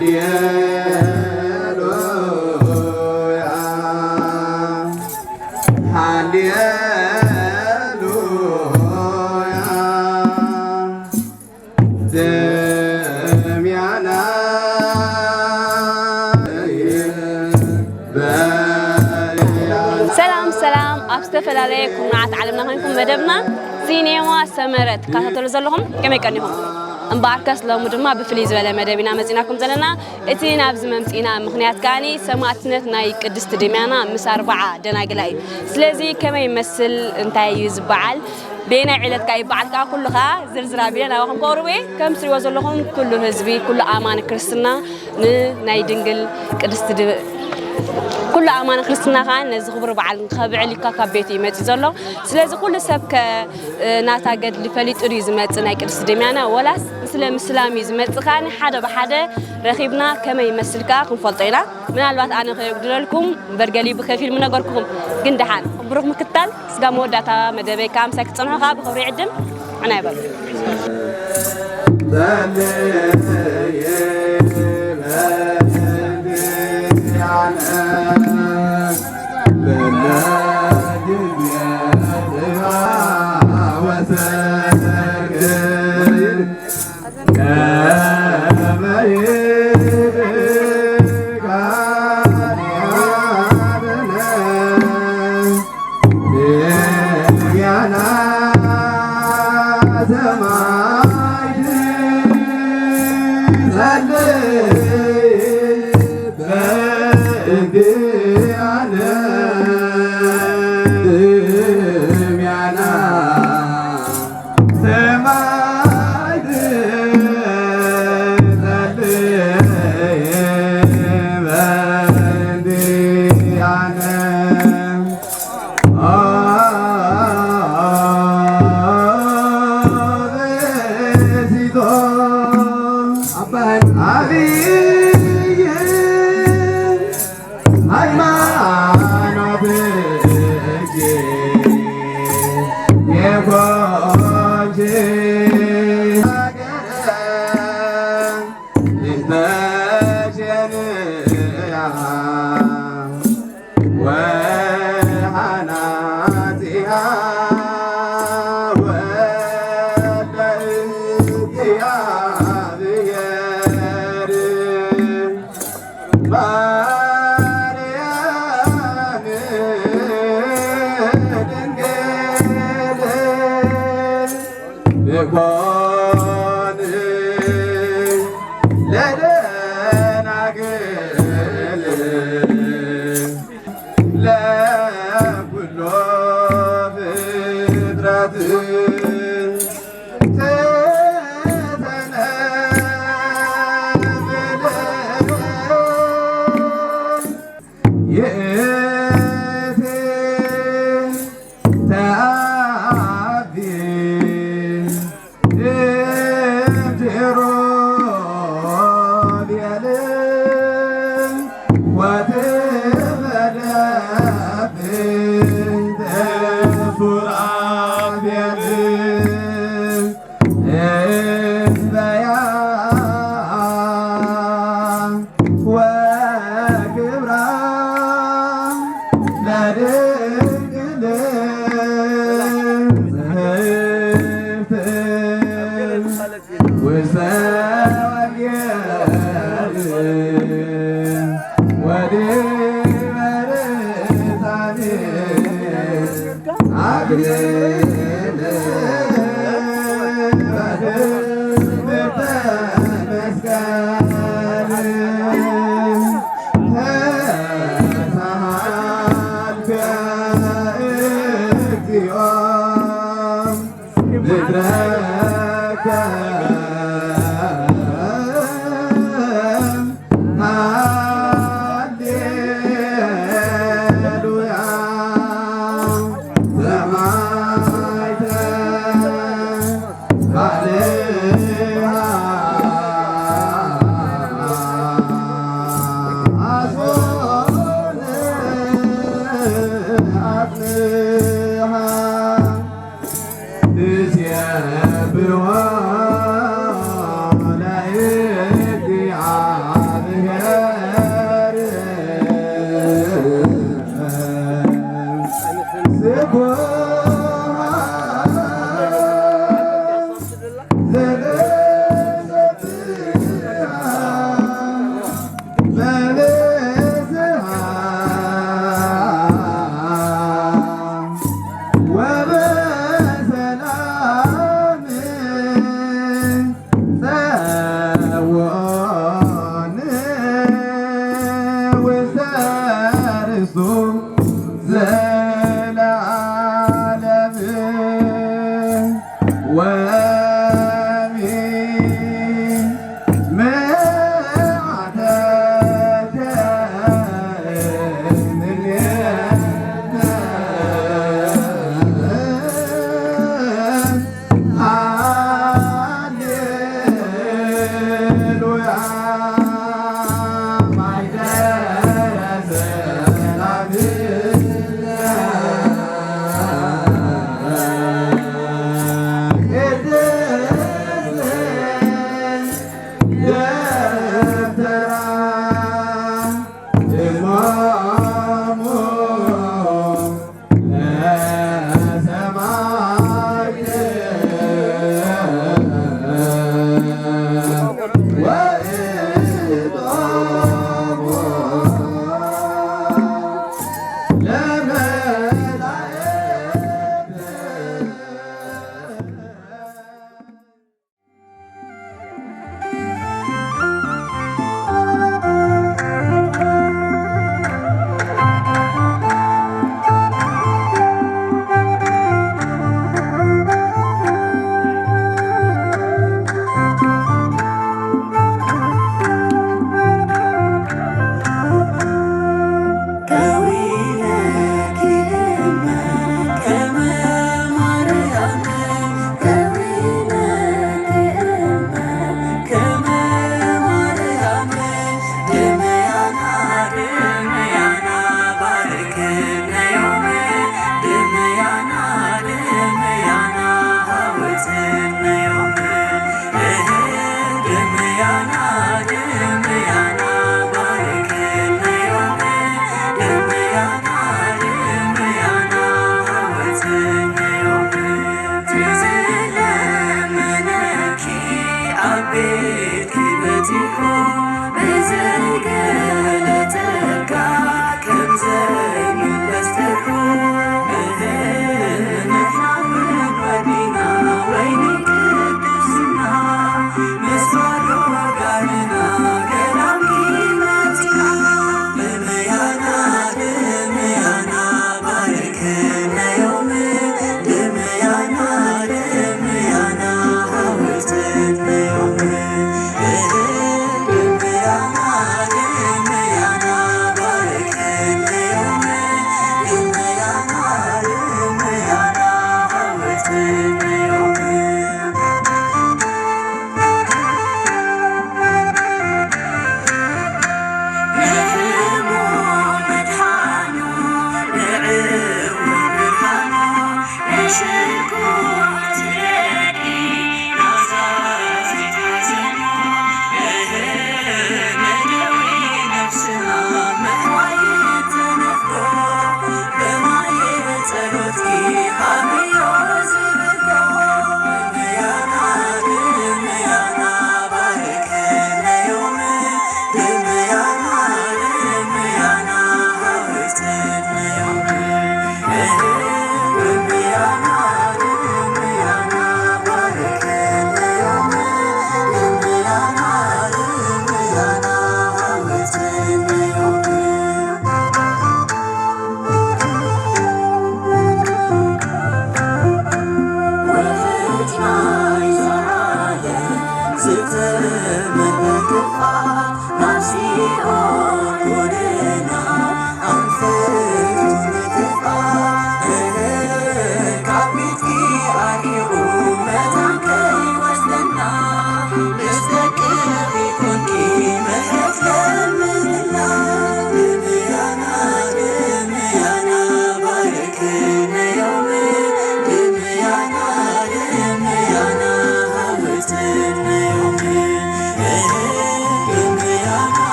ሃሌሉያ፣ ሃሌሉያ። ሰላም ሰላም፣ ኣብ ዝተፈላለየ ኩርናዓት ዓለምና ኮይንኩም መደብና ሲኔማ ሰመረ ትከታተሉ ዘለኹም ከመይ ቀኒኹም? እምበኣርከስ ሎሚ ድማ ብፍልይ ዝበለ መደብ ኢና መፂናኩም ዘለና። እቲ ናብዚ መምፂእና ምኽንያት ከኣኒ ሰማእትነት ናይ ቅድስቲ ድምያና ምስ ኣርብዓ ደናግላ እዩ። ስለዚ ከመይ ይመስል፣ እንታይ እዩ ዝበዓል፣ በየናይ ዕለት ከኣ ይበዓል ከኣ ኩሉ ከኣ ዝርዝር ኣቢለ ናባኹም ከቕርቦ እየ። ከም ትሪእዎ ዘለኹም ኩሉ ህዝቢ፣ ኩሉ ኣማኒ ክርስትና ንናይ ድንግል ቅድስቲ ድ-፣ ኩሉ ኣማኒ ክርስትና ከኣ ነዚ ክቡር በዓል ንኸብዕል እዩ ካብ ቤቱ እዩ መፂኡ ዘሎ። ስለዚ ኩሉ ሰብ ከ ናታ ገድሊ ፈሊጡ ድዩ ዝመጽእ ናይ ቅድስቲ ደሚያና፣ ወላስ ስለ ምስላም እዩ ዝመጽእ? ከኣ ሓደ ብሓደ ረኺብና ከመይ ይመስል ከኣ ክንፈልጦ ኢና። ምናልባት ኣነ ከየጉድለልኩም እምበር ገሊኡ ብኸፊል ምነገርኩኹም። ግን ደሓን ብሩኽ ምክታል ስጋ መወዳእታ መደበይ ከኣ ምሳይ ክትጸንሑ ከኣ ብኽብሪ ይዕድም። ዕና ይበሉ።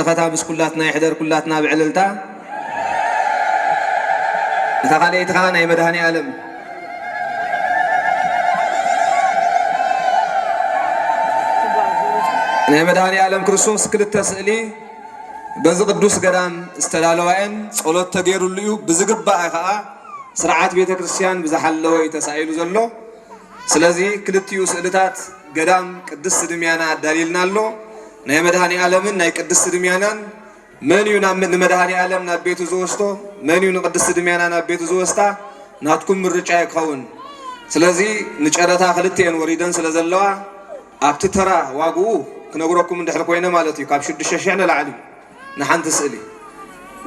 ከታ ምስ ኩላትና ይሕደር፣ ኩላትና ብዕልልታ። እታ ካልኣይቲ ከኣ ናይ መድኃኔ ዓለም፣ ናይ መድኃኔ ዓለም ክርስቶስ ክልተ ስእሊ በዚ ቅዱስ ገዳም ዝተዳለዋ እየን። ጸሎት ተገይሩሉ እዩ። ብዝግባእ ከኣ ስርዓት ቤተ ክርስቲያን ብዝሓለወ እዩ ተሳኢሉ ዘሎ። ስለዚ ክልቲኡ ስእልታት ገዳም ቅድስት ድምያና ኣዳልዩልና ኣሎ። ናይ መድኃኔ ዓለምን ናይ ቅድስት ድምያናን፣ መን እዩ ናብ፣ ንመድኃኔ ዓለም ናብ ቤቱ ዝወስዶ፣ መን እዩ ንቅድስት ድምያና ናብ ቤቱ ዝወስዳ፣ ናትኩም ምርጫ እዩ ክኸውን። ስለዚ ንጨረታ ክልቲኤን ወሪደን ስለ ዘለዋ፣ ኣብቲ ተራ ዋግኡ ክነግረኩም እንድሕር ኮይነ ማለት እዩ፣ ካብ ሽዱሽተ ሽሕ ንላዕሊ እዩ ንሓንቲ ስእሊ።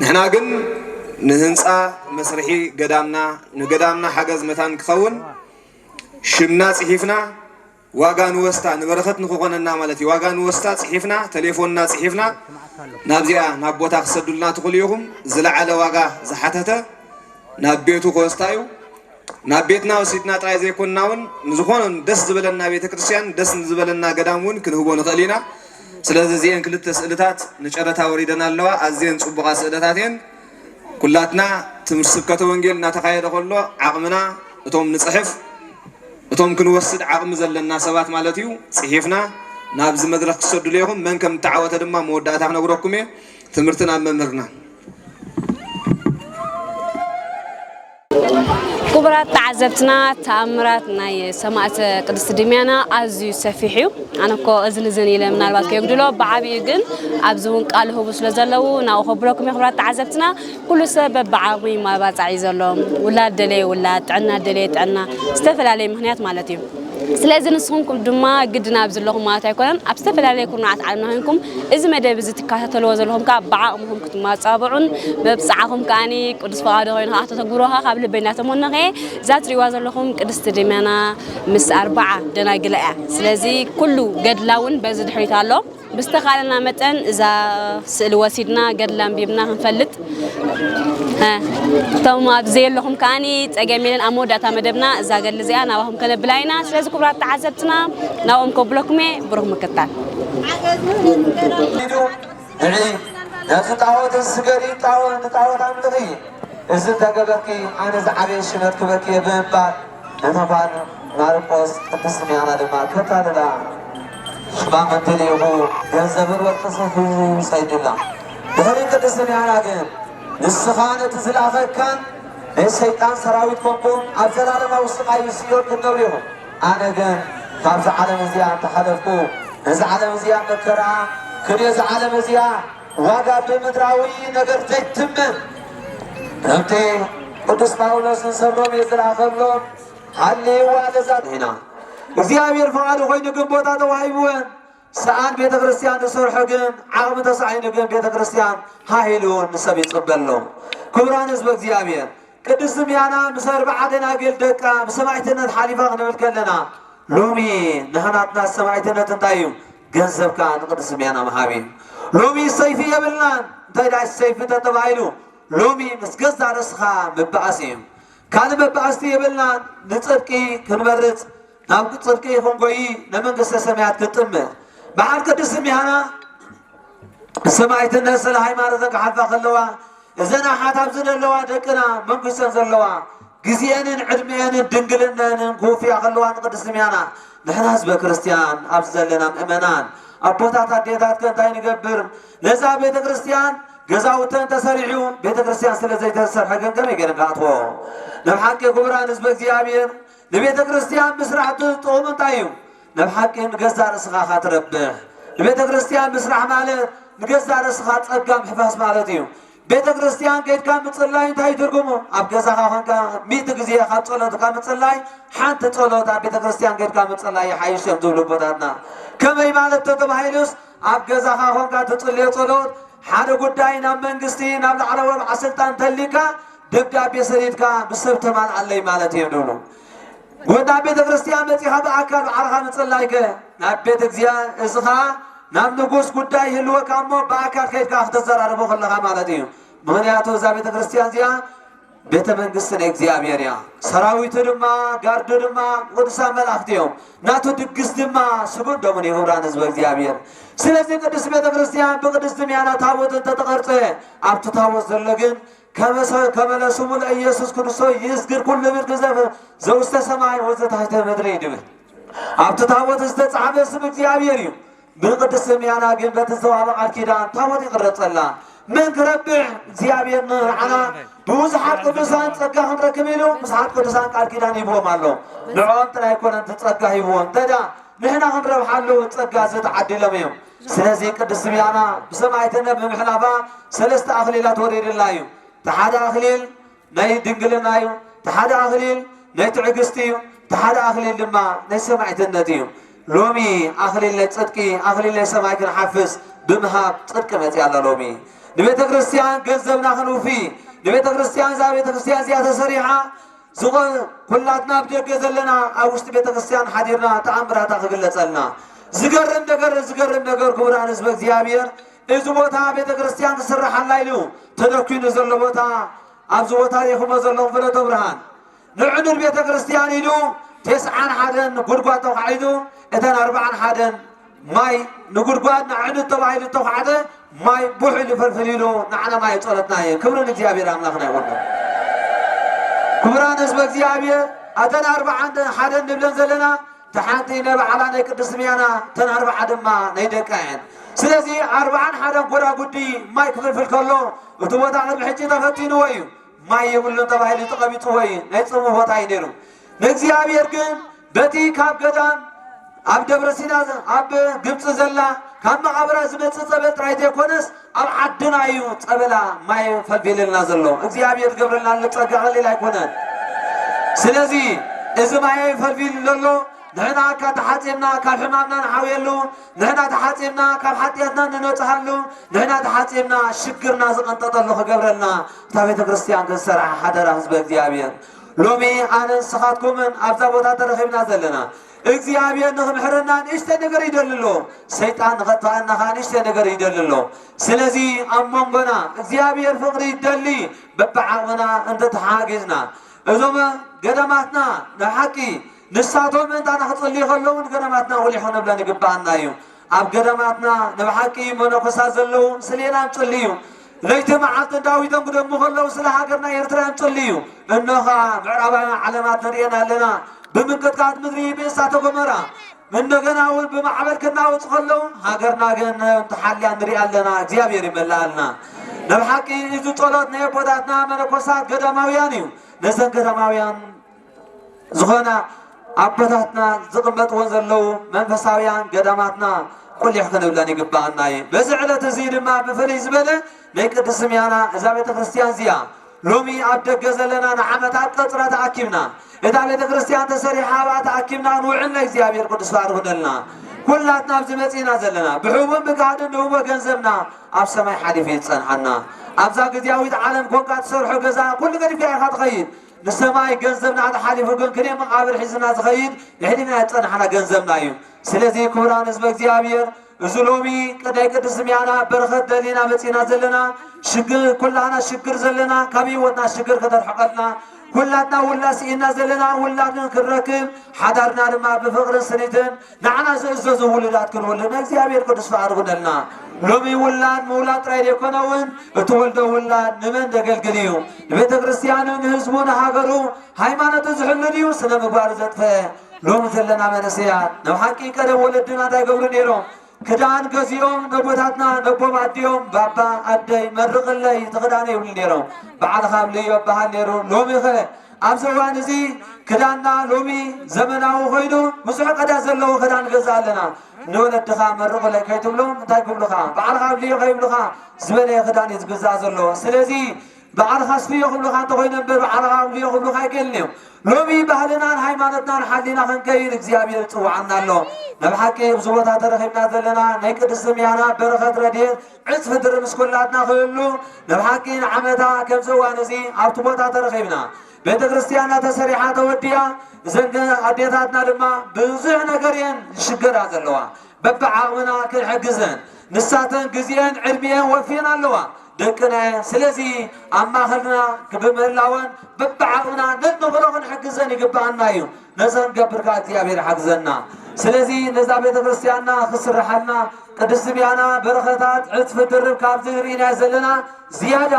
ንሕና ግን ንህንፃ መስርሒ ገዳምና፣ ንገዳምና ሓገዝ መታን ክኸውን ሽምና ጽሒፍና፣ ዋጋ ንወስታ፣ ንበረኸት ንክኾነና ማለት እዩ። ዋጋ ንወስታ ጽሒፍና፣ ቴሌፎንና ጽሒፍና፣ ናብዚኣ ናብ ቦታ ክሰዱልና ትኽእሉ ኢኹም። ዝለዓለ ዋጋ ዝሓተተ ናብ ቤቱ ክወስታ እዩ። ናብ ቤትና ወሲድና ጥራይ ዘይኮንና እውን፣ ንዝኾነ ደስ ዝበለና ቤተ ክርስቲያን፣ ደስ ዝበለና ገዳም እውን ክንህቦ ንኽእል ኢና። ስለዚ እዚኤን ክልተ ስእልታት ንጨረታ ወሪደን ኣለዋ። ኣዝየን ጽቡቓት ስእልታት እየን። ኩላትና ትምህርቲ ስብከተ ወንጌል እናተኻየደ ከሎ፣ ዓቕምና፣ እቶም ንጽሕፍ፣ እቶም ክንወስድ ዓቕሚ ዘለና ሰባት ማለት እዩ፣ ጽሒፍና ናብዚ መድረኽ ክሰዱሉ ኢኹም። መን ከም እተዓወተ ድማ መወዳእታ ክነግረኩም እየ። ትምህርቲ ናብ መምህርና። ክቡራት ተዓዘብትና፣ ተኣምራት ናይ ሰማዕት ቅድስት ድምያና ኣዝዩ ሰፊሕ እዩ። ኣነ እኮ እዝን እዝን ኢለ ምናልባት ከየጉድሎ፣ ብዓብዩ ግን ኣብዚ እውን ቃል ህቡ ስለ ዘለዉ ናብኡ ከብለኩም እየ። ክቡራት ተዓዘብትና፣ ኩሉ ሰብ በብዓቕሙ ይመባጻዕ እዩ ዘሎ። ውላድ ደለየ ውላድ፣ ጥዕና ደለየ ጥዕና፣ ዝተፈላለየ ምኽንያት ማለት እዩ። ስለዚ ንስኹም ድማ ግድን ኣብዚ ዘለኹም ማለት ኣይኮነን፣ ኣብ ዝተፈላለየ ኩርናዓት ዓለምና ኮይንኩም እዚ መደብ እዚ ትከታተልዎ ዘለኹም ከኣ ብዓቕምኹም ክትመጻብዑን መብጽዓኹም ከኣኒ ቅዱስ ፈቓዱ ኮይኑ ከኣ ተተግብሮ ከኣ ካብ ልበይ እናተመነኸ፣ እዛ ትርእይዋ ዘለኹም ቅድስቲ ድምያና ምስ ኣርባዓ ደናግላ እያ። ስለዚ ኩሉ ገድላ እውን በዚ ድሕሪት ኣሎ። ብዝተኻእለና መጠን እዛ ስእሊ ወሲድና ገድላ ኣንቢብና ክንፈልጥ፣ እ፣ እቶም ኣብዚ ዘለኹም ከኣኒ ጸገም የለን። ኣብ መወዳእታ መደብና እዛ ገድሊ እዚኣ ናባኹም ከነብላ ኢና። ስለዚ ክቡራት ተዓዘብትና ናብኦም ከብለኩም እየ። ብሩኽ ምክታል። ንዒ ነዚ ጣዖት እዚ ስገዲ፣ ጣዖት ንጣዖት ኣምልኺ፣ እዚ እንተገበርኪ ኣነ ዝዓበየ ሽመት ክበኪ እየ ብምባል ነታ ጓል ማርቆስ ቅድስት ሚያና ድማ ከታልላ ሽማምንቲ ልኢኹ ገንዘብን ወርቅን ሒዙ ሰይዱላ። ድሕሪ ቅድስት ሚያና ግን ንስኻ ነቲ ዝለኣኸካን ናይ ሰይጣን ሰራዊት ኮንኩም ኣብ ዘላለማዊ ስቓይ ሲኦል ክትነብሩ ኢኹም። ኣነ ግን ካብዛ ዓለም እዚኣ እንተሓለፍኩ፣ ነዛ ዓለም እዚኣ መከራ ክርእዮ፣ እዛ ዓለም እዚኣ ዋጋ ብምድራዊ ነገር ዘይትምን፣ ከምቲ ቅዱስ ጳውሎስ ንሰብ ሮሜ ዝለኣኸሎም፣ ሃልይዋ ለዛ ኢና። እግዚኣብሔር ፍቓዱ ኮይኑ ግን ቦታ ተዋሂብወን፣ ሰኣን ቤተ ክርስቲያን ዝሰርሖ ግን፣ ዓቕሚ ተሳኢኑ ግን ቤተ ክርስቲያን ሃሂሉ ንሰብ ይጽበ ኣሎ። ክቡራን ህዝበ እግዚኣብሔር፣ ቅድስት ሚያና ምስ ኣርብዓ ደናግል ደቃ ብሰማዕትነት ሓሊፋ ክንብል ከለና፣ ሎሚ ንሕናትና ሰማዕትነት እንታይ እዩ? ገንዘብካ ንቅድስት ሚያና ምሃብ እዩ። ሎሚ ሰይፊ የብልናን። እንታይ ደኣ ሰይፊ ተተባሂሉ? ሎሚ ምስ ገዛ ርእስኻ ምባኣስ እዩ። ካልእ መባኣስቲ የብልናን። ንጽድቂ ክንመርጽ፣ ናብ ጽድቂ ክንጎዪ፣ ንመንግስተ ሰማያት ክንጥምት። በዓል ቅድስት ሚያና ሰማዕትነት ስለ ሃይማኖተን ክሓልፋ ከለዋ፣ እዘን ኣሓት ኣብዚ ዘለዋ ደቅና መንግስተን ዘለዋ፣ ግዜአንን ዕድሜአንን ድንግልነንን ክውፍያ ከለዋ ንቅድስት ሚያና፣ ንሕና ህዝበ ክርስቲያን ኣብዚ ዘለና ምእመናን ኣቦታት ኣዴታት ከ እንታይ ንገብር? ነዛ ቤተ ክርስቲያን ገዛውተን ተሰሪሑ ቤተ ክርስቲያን ስለ ዘይተሰርሐ ግን ከመይ ገይረን ክኣትዎ? ናብ ሓቂ ክቡራን ህዝበ እግዚኣብሔር ንቤተ ክርስቲያን ምስራሕ ጥቕሙ እንታይ እዩ? ናብ ሓቂ ንገዛእ ርእስኻ ኢኻ ትረብሕ። ንቤተ ክርስቲያን ምስራሕ ማለት ንገዛእ ርእስኻ ጸጋ ምሕፋስ ማለት እዩ። ቤተ ክርስቲያን ከይድካ ምጽላይ እንታይ እዩ ትርጉሙ? ኣብ ገዛኻ ኾንካ ሚእቲ ግዜ ካብ ጸሎትካ ምጽላይ ሓንቲ ጸሎት ኣብ ቤተ ክርስቲያን ከይድካ ምጽላይ ይሓይሽ እዮም ዝብሉ ኣቦታትና። ከመይ ማለት ተተባሂሉስ ኣብ ገዛኻ ኾንካ ትጽልዮ ጸሎት ሓደ ጉዳይ ናብ መንግስቲ ናብ ላዕለዋይ በዓል ስልጣን ተሊካ ደብዳቤ ሰዲድካ ምስ ሰብ ተማልኣለይ ማለት እዮም ዝብሉ። ጎና ቤተ ክርስቲያን መጺኻ ብኣካል ባዕልኻ ምጽላይከ ናብ ቤተ እግዚኣብሔር እዚ ኸኣ ናብ ንጉስ ጉዳይ ይህልወካ እሞ ብኣካል ከይድካ ክትዘራረቦ ከለኻ ማለት እዩ። ምኽንያቱ እዛ ቤተ ክርስቲያን እዚኣ ቤተ መንግስቲ ናይ እግዚኣብሔር እያ። ሰራዊቱ ድማ፣ ጋርዱ ድማ ቅዱሳን መላእኽቲ እዮም። ናቱ ድግስ ድማ ስጉድ ደሙን እዩ፣ ክቡራን ህዝበ እግዚኣብሔር። ስለዚህ ቅድስት ቤተ ክርስቲያን ብቅድስት ሚያና ታቦት እንተተቐርጸ፣ ኣብቲ ታቦት ዘሎ ግን ከመሰ-፣ ከመለስሙ ለኢየሱስ ክርስቶስ ይስግድ ኩሉ ብርክ ዘፈ-፣ ዘውስተ ሰማይ ወዘታሕተ ምድሪ ይድብል። ኣብቲ ታቦት ዝተጻሕፈ ስም እግዚኣብሔር እዩ። ብቅድስት ሚያና ግን በቲ ዝተዋህበ ቃል ኪዳን ታቦት ይቕረጸላ። መን ክረብሕ? እግዚኣብሔር ንዓና ብብዙሓት ቅዱሳን ጸጋ ክንረክብ ኢሉ ብዙሓት ቅዱሳን ቃል ኪዳን ሂብዎም ኣሎ። ንዕኦም ጥራይ ኣይኮነን እቲ ጸጋ ሂብዎም፣ እንተዳ ንሕና ክንረብሓሉ ጸጋ ዝተዓዲሎም እዮም። ስለዚ ቅድስት ሚያና ብሰማዕትነት ብምሕላፋ ሰለስተ ኣኽሊላት ወሪድላ እዩ። እቲ ሓደ ኣኽሊል ናይ ድንግልና እዩ፣ እቲ ሓደ ኣኽሊል ናይ ትዕግስቲ እዩ፣ እቲ ሓደ ኣኽሊል ድማ ናይ ሰማዕትነት እዩ። ሎሚ ኣኽሊል ናይ ጽድቂ፣ ኣኽሊል ናይ ሰማይ ክንሓፍስ ብምሃብ ጽድቂ መጺኣ ኣላ። ሎሚ ንቤተ ክርስቲያን ገንዘብና ክንውፊ፣ ንቤተ ክርስቲያን፣ እዛ ቤተ ክርስቲያን እዚኣ ተሰሪሓ ዝኸ-፣ ኩላትና ኣብ ደገ ዘለና ኣብ ውሽጢ ቤተ ክርስቲያን ሓዲርና ተኣምራታ ክግለጸልና። ዝገርም ነገር፣ ዝገርም ነገር ክቡራን ህዝበ እግዚኣብሔር፣ እዚ ቦታ ቤተ ክርስቲያን ክስርሓላ ኢሉ ተደኪኑ ዘሎ ቦታ፣ ኣብዚ ቦታ ርኢኹሞ ዘለኹም ፍኖተ ብርሃን ንዕኑድ ቤተ ክርስቲያን ኢሉ ተስዓን ሓደን ጉድጓድ ተዃዒቱ፣ እተን ኣርባዓን ሓደን ማይ ንጉድጓድ ንዕኑድ ተባሂሉ እተዃዕተ ማይ ቡሕ ኢሉ ፈልፍል ኢሉ ንዓና ማይ ጸሎትና እዩ። ክብሪ ንእግዚኣብሔር ኣምላኽና ይኹን። ክቡራን ህዝበ እግዚኣብሔር፣ እተን ኣርባዓን ሓደን ንብለን ዘለና፣ እታ ሓንቲ ናይ ባዕላ ናይ ቅድስት ሚያና፣ እተን ኣርባዓ ድማ ናይ ደቃ እየን። ስለዚ ኣርባዓን ሓደን ጎዳጉዲ ማይ ክፍልፍል ከሎ፣ እቲ ቦታ ቅድሚ ሕጂ ተፈቲንዎ እዩ። ማይ የብሉን ተባሂሉ ተቐቢጽዎ እዩ። ናይ ጽምው ቦታ እዩ ነይሩ። ንእግዚኣብሔር ግን በቲ ካብ ገዳም ኣብ ደብረ ሲና፣ ኣብ ግብጺ ዘላ ካብ መቓብራ ዝመጽእ ጸበል ጥራይ ዘይኮነስ፣ ኣብ ዓድና እዩ ጸበላ ማይ ፈልፊልልና ዘሎ። እግዚኣብሔር ዝገብረልና ዘሎ ጸጋ ቀሊል ኣይኮነን። ስለዚ እዚ ማይ ፈልፊሉ ዘሎ ንሕና ካብ ተሓጺብና ካብ ሕማምና ንሓውየሉ፣ ንሕና ተሓጺብና ካብ ሓጢኣትና ንነጽሃሉ፣ ንሕና ተሓጺብና ሽግርና ዝቐንጠጠሉ ክገብረልና እታ ቤተ ክርስቲያን ክንሰርሓ ሓደራ ህዝበ እግዚኣብሔር። ሎሚ ኣነ ንስኻትኩምን ኣብዛ ቦታ ተረኺብና ዘለና እግዚኣብሔር ንኽምሕረና ንእሽተይ ነገር ይደሊ ኣሎ። ሰይጣን ንኸጥፍኣና ኸዓ ንእሽተይ ነገር ይደሊ ኣሎ። ስለዚ ኣብ መንጎና እግዚኣብሔር ፍቕሪ ይደሊ፣ በብዓቕምና እንተተሓጊዝና እዞም ገዳማትና ንሓቂ ንሳቶም ምእንታና ክጽልዩ ከለዉ ንገዳማትና ውሊሕ ክንብለን ይግብኣና እዩ። ኣብ ገዳማትና ንብሓቂ መነኮሳት ዘለዉ ስለ ኢና ንጽሊ እዩ። ለይቲ መዓልቲ ዳዊቶም ክደሙ ከለዉ ስለ ሃገርና ኤርትራ ንጽሊ እዩ። እነኻ ምዕራባውያን ዓለማት ንርእየን ኣለና። ብምንቅጥቃጥ ምድሪ ብእሳተ ጎመራ እንደገና እውን ብማዕበል ክናወጽ ከለዉ ሃገርና ግን ተሓልያ ንርኢ ኣለና። እግዚኣብሔር ይመልኣልና። ንብሓቂ እዚ ጸሎት ናይ ኣቦታትና መነኮሳት ገዳማውያን እዩ። ነዘን ገዳማውያን ዝኾና ኣቦታትና ዝቕመጥወን ዘለዉ መንፈሳውያን ገዳማትና ቁሊሕ ክንብለን ይግባኣና እዩ። በዚ ዕለት እዚ ድማ ብፍልይ ዝበለ ናይ ቅድስት ሚያና እዛ ቤተ ክርስቲያን እዚኣ ሎሚ ኣብ ደገ ዘለና ንዓመታት ቀጽራ ተኣኪብና እታ ቤተ ክርስቲያን ተሰሪሓ ኣብኣ ተኣኪብና ንውዕል። ንእግዚኣብሔር ቅዱስ ፍቓድ ይኹነልና። ኩላትና ኣብዚ መጺእና ዘለና ብሕቡን ብጋህድን ንህቦ ገንዘብና ኣብ ሰማይ ሓሊፉ ይጸንሓና። ኣብዛ ግዝያዊት ዓለም ኮንካ ትሰርሖ ገዛ ኩሉ ገዲፍካ ኢኻ ትኸይድ። ንሰማይ ገንዘብና ተሓሊፉ ግን ክንደይ መቓብር ሒዝና ዝኸይድ ንሕሊና ዝጸናሕና ገንዘብና እዩ። ስለዚ ክቡራን ህዝበ እግዚኣብሔር፣ እዚ ሎሚ ናይ ቅድስት ሚያና በረኸት ደሊና መጺና ዘለና፣ ሽግር፣ ኩላና ሽግር ዘለና፣ ካብ ህይወትና ሽግር ከተርሕቐልና፣ ኩላትና ውላድ ስኢና ዘለና ውላድ ክንረክብ፣ ሓዳርና ድማ ብፍቕርን ስኒትን ንዓና ዝእዘዙ ውሉዳት ክንወልድ ናይ እግዚኣብሔር ቅዱስ ፍቓድ ይኹነልና። ሎሚ ውላድ ምውላድ ጥራይ ዘይኮነ እውን እትወልዶ ውላድ ንመን ዘገልግል እዩ? ንቤተ ክርስቲያኑ፣ ንህዝቡ፣ ንሃገሩ፣ ሃይማኖቱ ዝሕሉ ድዩ ስነ ምግባሩ ዘጥፈአ? ሎሚ ዘለና መንእሰያት ናብ ሓቂ ቀደም ወለድና እንታይ ይገብሩ ነይሮም? ክዳን ገዚኦም ነቦታትና ነቦም ኣዲኦም ባባ ኣደይ መርቕለይ እቲ ክዳን ይብሉ ነይሮም። ባዕልኻ ኣብልዮ ይበሃል ነይሩ። ሎሚኸ ኣብዚ እዋን እዚ ክዳንና ሎሚ ዘመናዊ ኮይኑ ብዙሕ ቀዳ ዘለዎ ክዳን ንገዝእ ኣለና። ንወለድኻ መርቕለይ ከይትብሎም እንታይ ክብሉኻ? ባዕልኻ ኣብልዮ ከይብሉኻ ዝበለየ ክዳን እዩ ዝግዛእ ዘሎ። ስለዚ ባዕልኻ ኣስፍዮ ክብሉኻ እንተኾይኑ እምበር ባዕልኻ ኣብልዮ ክብሉኻ ኣይክእልን እዮም። ሎሚ ባህልናን ሃይማኖትናን ሓሊና ክንከይድ እግዚኣብሔር ይጽውዓና ኣሎ። ናብ ሓቂ ኣብዚ ቦታ ተረኺብና ዘለና ናይ ቅድስት ሚያና በረኸት ረድኤት ዕጽፊ ድርብ ምስ ኩላትና ክህሉ ናብ ሓቂ ንዓመታ ከምዚ እዋን እዚ ኣብቲ ቦታ ተረኺብና ቤተ ክርስቲያንና ተሰሪሓ ተወዲኣ፣ እዘን ኣዴታትና ድማ ብዙሕ ነገር እየን ዝሽገራ ዘለዋ። በብዓቕምና ክንሕግዘን፣ ንሳተን ግዜአን ዕድሚአን ወፊየን ኣለዋ። ደቅና እየን። ስለዚ ኣብ ማእኸልና ብምህላወን በብዓቕምና ነንኽሮ ክንሕግዘን ይግብኣና እዩ። ነዚ ክንገብር ከኣ እግዚኣብሔር ሓግዘና። ስለዚ ነዛ ቤተ ክርስቲያንና ክስርሓልና ቅድስቲ ብያና በረኸታት ዕጽፊ ድርብ ካብዚ ንርእናዮ ዘለና ዝያዳ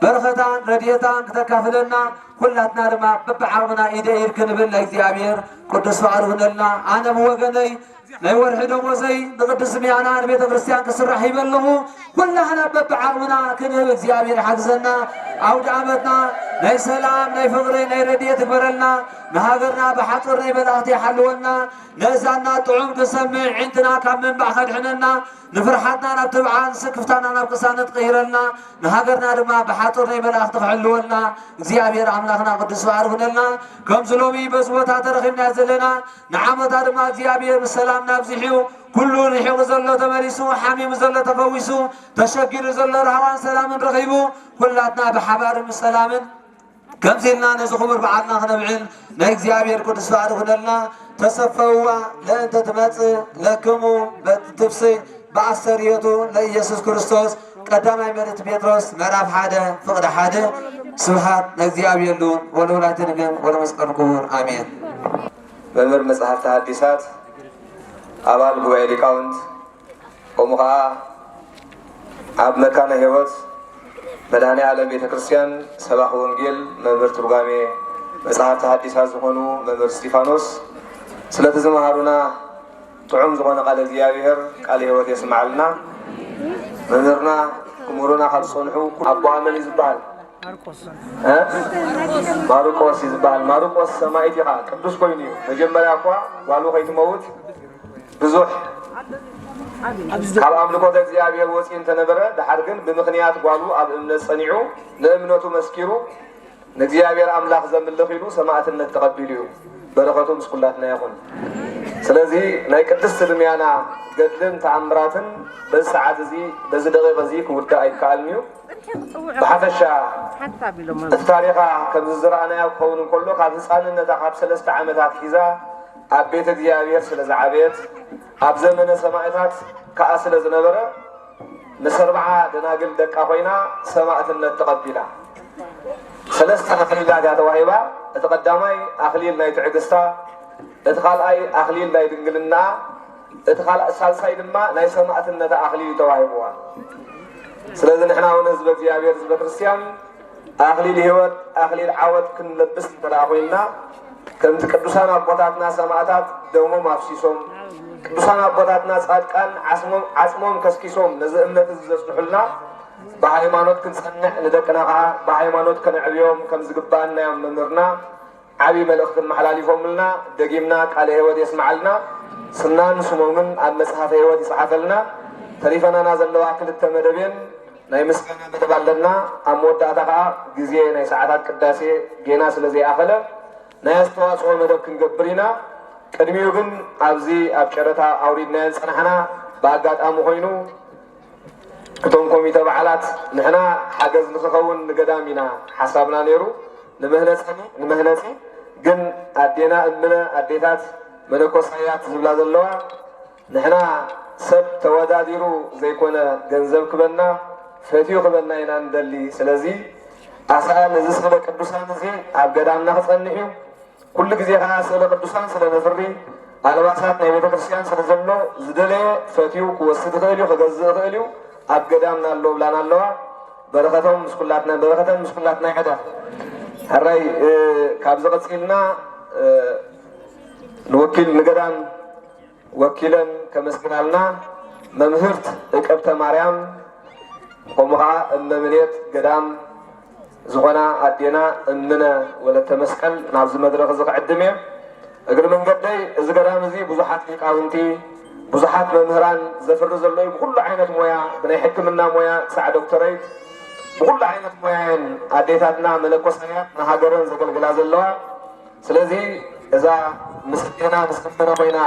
በረኸታን ረድኤታን ክተካፍለና ኩላትና ድማ በብዓቕምና ኢደ ኢድ ክንብል ናይ እግዚኣብሔር ቅዱስ ፍቓድ ይኹነልና። ኣነ ብወገነይ ናይ ወርሒ ደሞዘይ ንቅድስቲ ብያና ንቤተ ክርስቲያን ክስራሕ ሂበ ኣለኹ። ኩላህና በብዓቕምና ክንህብ እግዚኣብሔር ሓግዘና። ኣውደ ዓመትና ናይ ሰላም፣ ናይ ፍቕሪ፣ ናይ ረድኤት ይግበረልና። ንሃገርና ብሓፁር ናይ መላእኽቲ ይሓልወልና። ነዛና ጥዑም ክሰምዕ ዒንትና ካብ ምንባዕ ከድሕነና። ንፍርሓትና ናብ ትብዓን ስክፍታና ናብ ቅሳነት ቀይረልና። ንሃገርና ድማ ብሓፁር ናይ መላእኽቲ ክሕልወልና እግዚኣብሔር ኣምላኽና ቅዱስ ፍቓድ ይኹነልና። ከምዚ ሎሚ በዚ ቦታ ተረኺብና ዘለና ንዓመታ ድማ እግዚኣብሔር ብሰላም ናብዚሑ ኩሉ ርሒቑ ዘሎ ተመሊሱ፣ ሓሚሙ ዘሎ ተፈዊሱ፣ ተሸጊሩ ዘሎ ራህዋን ሰላምን ረኺቡ ኩላትና ብሓባርን ብሰላምን ከምዚ ኢልና ነዚ ክቡር በዓልና ክነብዕል ናይ እግዚኣብሔር ቅዱስ ፍቓድ ይኹነልና። ተሰፈውዋ ለእንተ ትመጽእ ለክሙ በትብስይ በኣስተርእዮቱ ለኢየሱስ ክርስቶስ። ቀዳማይ መልእክቲ ጴጥሮስ ምዕራፍ ሓደ ፍቕዲ ሓደ። ስብሐት ለእግዚኣብሔር ልዑል ወለወላዲተ ድንግል ወለመስቀሉ ክቡር ኣሜን። መምህር መጽሓፍቲ ሐዲሳት፣ ኣባል ጉባኤ ሊቃውንት፣ ከምኡ ኸዓ ኣብ መካነ ሕይወት መድኃኔ ዓለም ቤተ ክርስቲያን ሰባኺ ወንጌል መምህር ትርጓሜ መጽሓፍቲ ሐዲሳት ዝኾኑ መምህር እስጢፋኖስ ስለቲ ዝመሃሩና ጥዑም ዝኾነ ቃለ እግዚኣብሔር ቃለ ሕይወት የስምዓልና። መምህርና ክምህሩና ካብ ዝጸንሑ ኣቦኣ መን እዩ ዝበሃል? እ? ማርቆስ እዩ ዝበሃል። ማርቆስ ሰማዒት ኢኻ፣ ቅዱስ ኮይኑ እዩ። መጀመርያ እኳ ጓሉ ከይትመውት ብዙሕ ካብ ኣምልኮተ እግዚኣብሔር ወፂኡ እንተነበረ፣ ደሓር ግን ብምኽንያት ጓሉ ኣብ እምነት ጸኒዑ፣ ንእምነቱ መስኪሩ፣ ንእግዚኣብሔር ኣምላኽ ዘምልኽ ኢሉ ሰማዕትነት ተቐቢሉ እዩ። በረኸቱ ምስ ኩላትና ይኹን። ስለዚ ናይ ቅድስቲ ድምያና ገድልን ተኣምራትን በዚ ሰዓት እዚ፣ በዚ ደቂቕ እዚ ክውዳእ ኣይከኣልን እዩ። ብሓፈሻ እቲ ታሪኻ ከምዚ ዝረኣናዮ ክኸውን እንከሎ፣ ካብ ህፃንነታ ካብ ሰለስተ ዓመታት ሒዛ ኣብ ቤተ እግዚኣብሔር ስለ ዝዓበየት፣ ኣብ ዘመነ ሰማዕታት ከኣ ስለ ዝነበረ፣ ምስ ኣርብዓ ደናግል ደቃ ኮይና ሰማዕትነት ተቐቢላ። ሰለስተ ኣኽሊላት እያ ተዋሂባ። እቲ ቀዳማይ ኣኽሊል ናይ ትዕግስታ፣ እቲ ካልኣይ ኣኽሊል ናይ ድንግልና፣ እቲ ካልእ ሳልሳይ ድማ ናይ ሰማዕትነታ ኣኽሊል ተዋሂብዋ። ስለዚ ንሕና እውን ህዝበ እግዚኣብሔር፣ ህዝበ ክርስቲያን ኣኽሊል ህይወት፣ ኣኽሊል ዓወት ክንለብስ እንተ ደኣ ኮይንና፣ ከምቲ ቅዱሳን ኣቦታትና ሰማዕታት ደሞም ኣፍሲሶም፣ ቅዱሳን ኣቦታትና ጻድቃን ዓጽሞም፣ ዓጽሞም ከስኪሶም ነዚ እምነት እዚ ዘጽንሑልና፣ ብሃይማኖት ክንጸንዕ፣ ንደቅና ኸዓ ብሃይማኖት ከነዕብዮም ከም ዝግብኣና እዮም መምህርና ዓብዪ መልእኽቲ ኣመሓላሊፎምልና። ደጊምና ቃለ ህይወት የስምዓልና። ስምናን ስሞምን ኣብ መጽሓፈ ህይወት ይጽሓፈልና። ተሪፈናና ዘለዋ ክልተ መደብ እየን። ናይ ምስጋና መደብ ኣለና። ኣብ መወዳእታ ኸዓ ግዜ ናይ ሰዓታት ቅዳሴ ጌና ስለ ዘይኣኸለ ናይ ኣስተዋጽኦ መደብ ክንገብር ኢና። ቅድሚኡ ግን ኣብዚ ኣብ ጨረታ ኣውሪድናየን ጸናሕና ብኣጋጣሚ ኮይኑ እቶም ኮሚተ በዓላት ንሕና ሓገዝ ንኽኸውን ንገዳም ኢና ሓሳብና ነይሩ። ንመህነጺ፣ ንመህነጺ ግን ኣዴና እምነ ኣዴታት መነኮሳያት ዝብላ ዘለዋ ንሕና ሰብ ተወዳዲሩ ዘይኮነ ገንዘብ ክበና ፈትዩ ክበና ኢና ንደሊ። ስለዚ ኣስኣል እዚ ስእለ ቅዱሳን እዚ ኣብ ገዳምና ክጸንሕ እዩ። ኩሉ ግዜ ከኣ ስእለ ቅዱሳን ስለ ነፍሪ ኣልባሳት ናይ ቤተ ክርስቲያን ስለ ዘሎ ዝደለየ ፈትዩ ክወስድ ይኽእል እዩ፣ ክገዝእ ይኽእል እዩ። ኣብ ገዳምና ኣሎ ብላና ኣለዋ። በረኸቶም ምስ ኩላትና፣ በረኸተን ምስ ኩላትና ይሕደር። ሕራይ፣ እ፣ ካብዚ ቀጺልና፣ እ፣ ንወኪል ንገዳም ወኪለን ከመስግናልና መምህርት እቀብተ ማርያም፣ ከምኡ ኸዓ እመምኔት ገዳም ዝኾና ኣዴና እምነ ወለተ መስቀል ናብዚ መድረኽ እዚ ክዕድም እየ። እግሪ መንገደይ፣ እዚ ገዳም እዚ ብዙሓት ሊቃውንቲ፣ ብዙሓት መምህራን ዘፍሪ ዘሎ እዩ። ብኹሉ ዓይነት ሞያ፣ ብናይ ሕክምና ሞያ ክሳዕ ዶክተረይት፣ ብኹሉ ዓይነት ሞያ እየን ኣዴታትና መነኮሳያት ንሃገረን ዘገልግላ ዘለዋ። ስለዚ እዛ ምስ ኣዴና ምስ እምነ ኮይና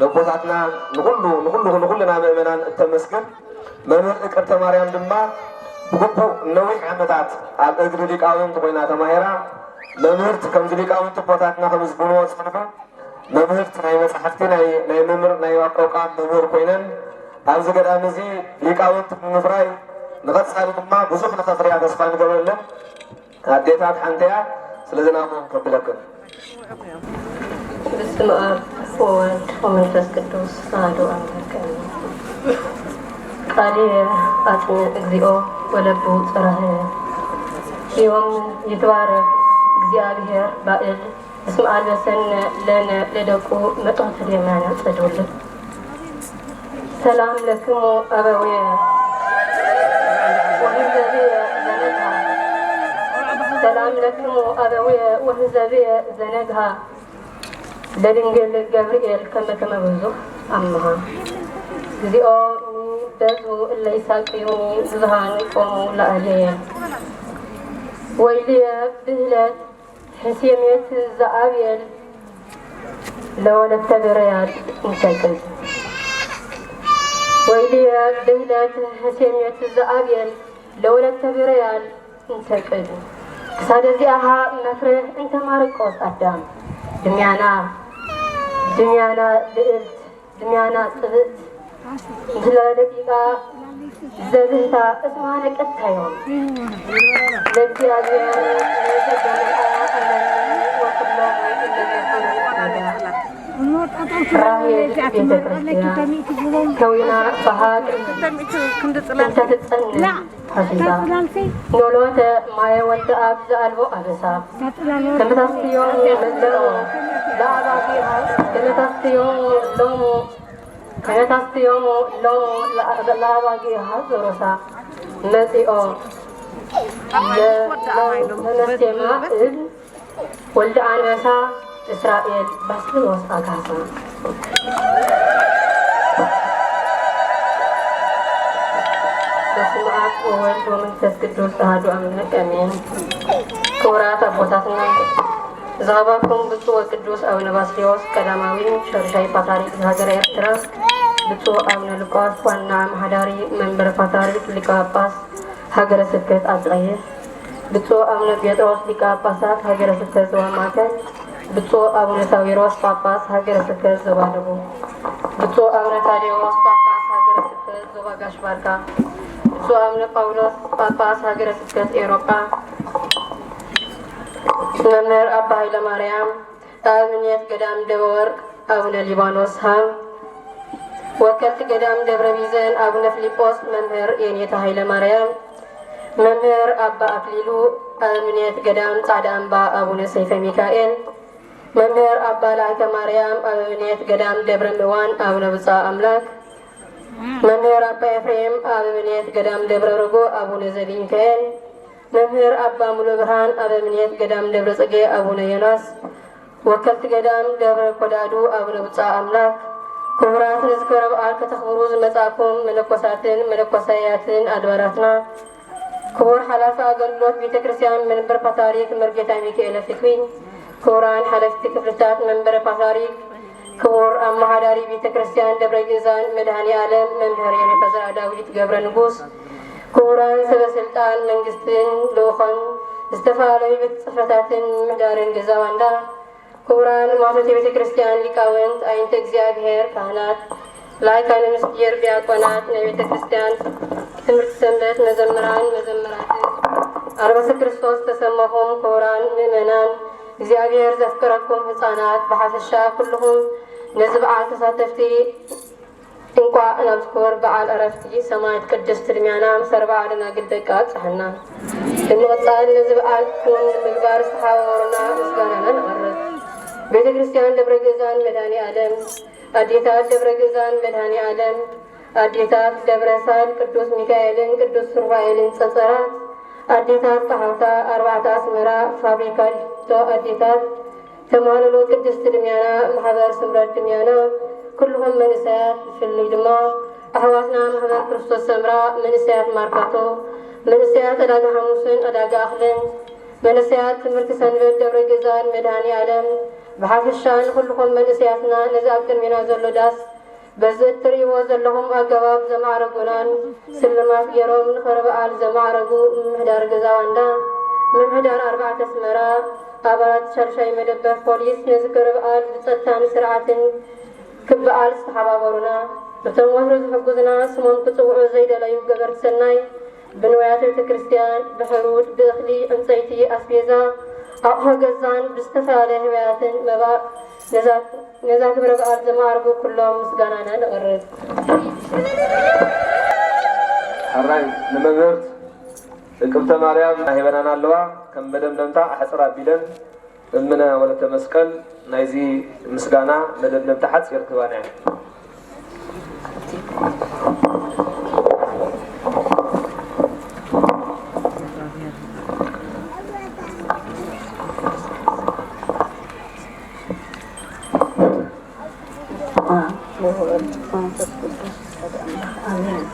ነቦታትና ንኹሉ፣ ንኹሉ፣ ንኹልና ምእመናን እተመስግን መምህር እቅርተ ማርያም ድማ ብግቡእ ነዊሕ ዓመታት ኣብ እግሪ ሊቃውንቲ ኮይና ተማሂራ፣ መምህርት ከምዚ ሊቃውንቲ ኣቦታትና ከመስግንዎ ዝጸንሑ መምህርት ናይ መጻሕፍቲ ናይ፣ ናይ መምህር ናይ ኣቋቋም መምህር ኮይነን ኣብዚ ገዳም እዚ ሊቃውንቲ ብምፍራይ ንቐጻሊ ድማ ብዙሕ ንኸፍርያ ተስፋ ንገብረለን ኣዴታት ሓንቲ እያ። ስለዚ ናብኦም ከብለክን። በስመ ኣብ ወወልድ ወመንፈስ ቅዱስ ኣሐዱ ኣምላክ ኣሜን። ቃልየ ኣጽንዕ እግዚኦ ወለቡ ጽራህየ። ዮም ይትባረክ እግዚኣብሔር ባእል እስመ አልበሰነ ለነ ለደቁ መጥወተ የማነ ጸድውል። ሰላም ለክሙ አበውየ ወህዘብየ ዘነግሃ። ሰላም ለክሙ አበውየ ወህዘብየ ዘነግሃ። ለድንግል ገብርኤል ከመ ከመ ብዙህ አምሃ። እግዚኦ በዙ እለ ይሳቅዩኒ ብዙሃን ቆሙ ላዕሌየ። ወይልየ ብህለት ሕሴሜት ዘአብኤል ለወለተ ብረያል እንተቅል። ወይልየ ብህለት ሕሴሜት ዘአብኤል ለወለተ ብረያል እንተቅል። ክሳደ እዚኣኻ መፍርህ እንተ ማርቆስ ኣዳም ድምያና ድምያና ልእልት ድምያና ጽብእት ምስለ ደቂቃ ዘብህታ እስማ ነቀታዮም ለእግዚኣብሔር ለተገምአ ኣለኒ ወኩሎም እለነብሩ ራሄል ቤተ ክርስቲያን ከዊና በሃቅ እንተትጸንዕ ሐሲሳ ኖሎተ ማየ ወልደ ኣብ ዘኣልቦ ኣበሳ ተመታስትዮም መለሙ ለኣባጊ ተመታስትዮም ሎሙ ተመታስትዮም ሎሙ ለኣባጊ ሀዞሮሳ መጺኦ ተነስቴማ እብ ወልደ ኣንበሳ እስራኤል ባስልዮስ ኣጋሳ። በስመ አብ ወወልድ ወመንፈስ ቅዱስ አሐዱ አምላክ አሜን። ክቡራት ኣቦታትና ዝኸበርኩም ብፁዕ ወቅዱስ ኣቡነ ባስልዮስ ቀዳማዊ ሻድሻይ ፓትርያርክ ሃገረ ኤርትራ፣ ብፁዕ ኣቡነ ሉቃስ ዋና ኣምሓዳሪ መንበረ ፓትርያርክ ሊቀ ጳጳስ ሃገረ ስብከት ኣጽቀየ፣ ብፁዕ ኣቡነ ጴጥሮስ ሊቀ ጳጳሳት ሃገረ ስብከት ዞባ ማእከል፣ ብፁዕ ኣቡነ ሳዊሮስ ጳጳስ ሃገረ ስብከት ዞባ ደቡብ፣ ብፁዕ ኣቡነ ታዴዎስ ጳጳስ ሃገረ ስብከት ዞባ ጋሽ ባርካ፣ ብፁዕ ኣቡነ ጳውሎስ ጳጳስ ሃገረ ስብከት ኤውሮጳ፣ መምህር ኣባ ሃይለ ማርያም ኣበምኔት ገዳም ደብረ ወርቅ ኣቡነ ሊባኖስ ሃም፣ ወከልቲ ገዳም ደብረ ቢዘን ኣቡነ ፊሊጶስ መምህር የኔታ ሃይለ ማርያም፣ መምህር ኣባ ኣክሊሉ ኣበምኔት ገዳም ጻዕዳ ኣምባ ኣቡነ ሰይፈ ሚካኤል፣ መምህር ኣባ ላእከ ማርያም ኣበምኔት ገዳም ደብረ ምእዋን ኣቡነ ብፁዕ ኣምላክ፣ መምህር ኣባ ኤፍሬም ኣበምኔት ገዳም ደብረ ርጎ ኣቡነ ዘቢንከኤል፣ መምህር ኣባ ሙሉ ብርሃን ኣበምኔት ገዳም ደብረ ጽጌ ኣቡነ ዮናስ፣ ወከልቲ ገዳም ደብረ ኮዳዱ ኣቡነ ብፁዕ ኣምላክ፣ ክቡራት ንዝክረ በዓል ከተኽብሩ ዝመጻእኩም መነኮሳትን መነኮሳያትን ኣድባራትና፣ ክቡር ሓላፊ ኣገልግሎት ቤተ ክርስቲያን መንበር ፓትርያርክ መርጌታ ሚካኤለ ፍትዊ፣ ክቡራን ሓለፍቲ ክፍልታት መንበረ ፓትርያርክ፣ ክቡር ኣመሓዳሪ ቤተ ክርስቲያን ደብረ ግእዛን መድኃኔ ዓለም መምህር የኔታ ዘርኣዳዊት ገብረ ንጉስ፣ ክቡራን ሰበ ስልጣን መንግስትን ልኡኸን ዝተፈላለዩ ቤት ጽሕፈታትን ምምሕዳርን ገዛ ባንዳ፣ ክቡራን ማቶት ቤተ ክርስቲያን ሊቃውንት፣ ኣይንተ እግዚኣብሔር ካህናት፣ ላይካነ ምስጢር ዲያቆናት፣ ናይ ቤተ ክርስቲያን ትምህርቲ ሰንበት መዘምራን መዘምራትን፣ ኣልባሰ ክርስቶስ ተሰማኹም ክቡራን ምእመናን፣ እግዚኣብሔር ዘፍቅረኩም ህፃናት ብሓፈሻ ኩልኹም ነዚ በዓል ተሳተፍቲ እንቋዕ ናብዚ ክቡር በዓል ዕረፍቲ ሰማዕት ቅድስት ድምያና ምስ ኣርብዓ ደናግል ደቃ ኣብጽሓና። ብምቕጻል ነዚ በዓል ክውን ንምግባር ዝተሓባበሩና ምስጋናና ነቕርብ። ቤተ ክርስቲያን ደብረ ግእዛን መድኃኔ ዓለም፣ ኣዴታት ደብረ ግእዛን መድኃኔ ዓለም፣ ኣዴታት ደብረ ሳል ቅዱስ ሚካኤልን ቅዱስ ሩፋኤልን ጸጸራት፣ ኣዴታት ጸሓውታ ኣርባዕተ ኣስመራ ፋብሪካ ሊፍቶ ኣዴታት ተማህለሎ ቅድስቲ ድምያና ማሕበር ስምረት ድምያና ኩልኹም መንእሰያት ብፍሉይ ድማ ኣሕዋትና ማሕበር ክርስቶስ ሰምራ መንእሰያት ማርካቶ መንእሰያት ዕዳጋ ሓሙስን ዕዳጋ ኣኽልን መንእሰያት ትምህርቲ ሰንበት ደብረ ገዛን መድሃኒ ኣለም ብሓፈሻ ንኹልኹም መንእሰያትና ነዚ ኣብ ቅድሜና ዘሎ ዳስ በዚ እትርእይዎ ዘለኹም ኣገባብ ዘማዕረጉናን ስልማት ገይሮም ንኽብረ በዓል ዘማዕረጉ ምምሕዳር ገዛ ዋንዳ፣ ምምሕዳር ኣርባዕተ ኣስመራ፣ ኣባላት ሻድሻይ መደበር ፖሊስ ነዚ ክብረ በዓል ብጸጥታን ስርዓትን ክበዓል ዝተሓባበሩና፣ ነቶም ወትሩ ዝሕግዙና ስሞም ክጽውዑ ዘይደለዩ ገበርቲ ሰናይ ብንዋያተ ቤተ ክርስቲያን፣ ብሕሩድ፣ ብእኽሊ፣ ዕንፀይቲ፣ ኣስቤዛ፣ ኣቑሑ ገዛን ብዝተፈላለየ ህበያትን መባእ ነዛ ነዛ ክብረ በዓል ዘማዕርጉ ኩሎም ምስጋናና ነቕርብ። ሕራይ ንመምህርት እቅብተ ማርያም ሂበናና ኣለዋ። ከም መደምደምታ ኣሕፅር ኣቢለን እምነ ወለተ መስቀል ናይዚ ምስጋና መደምደምታ ሓፂር ክባና እያ። ወወልድ መንፈስ ቅዱስ ሓደ ኣምላኽ ኣሜን።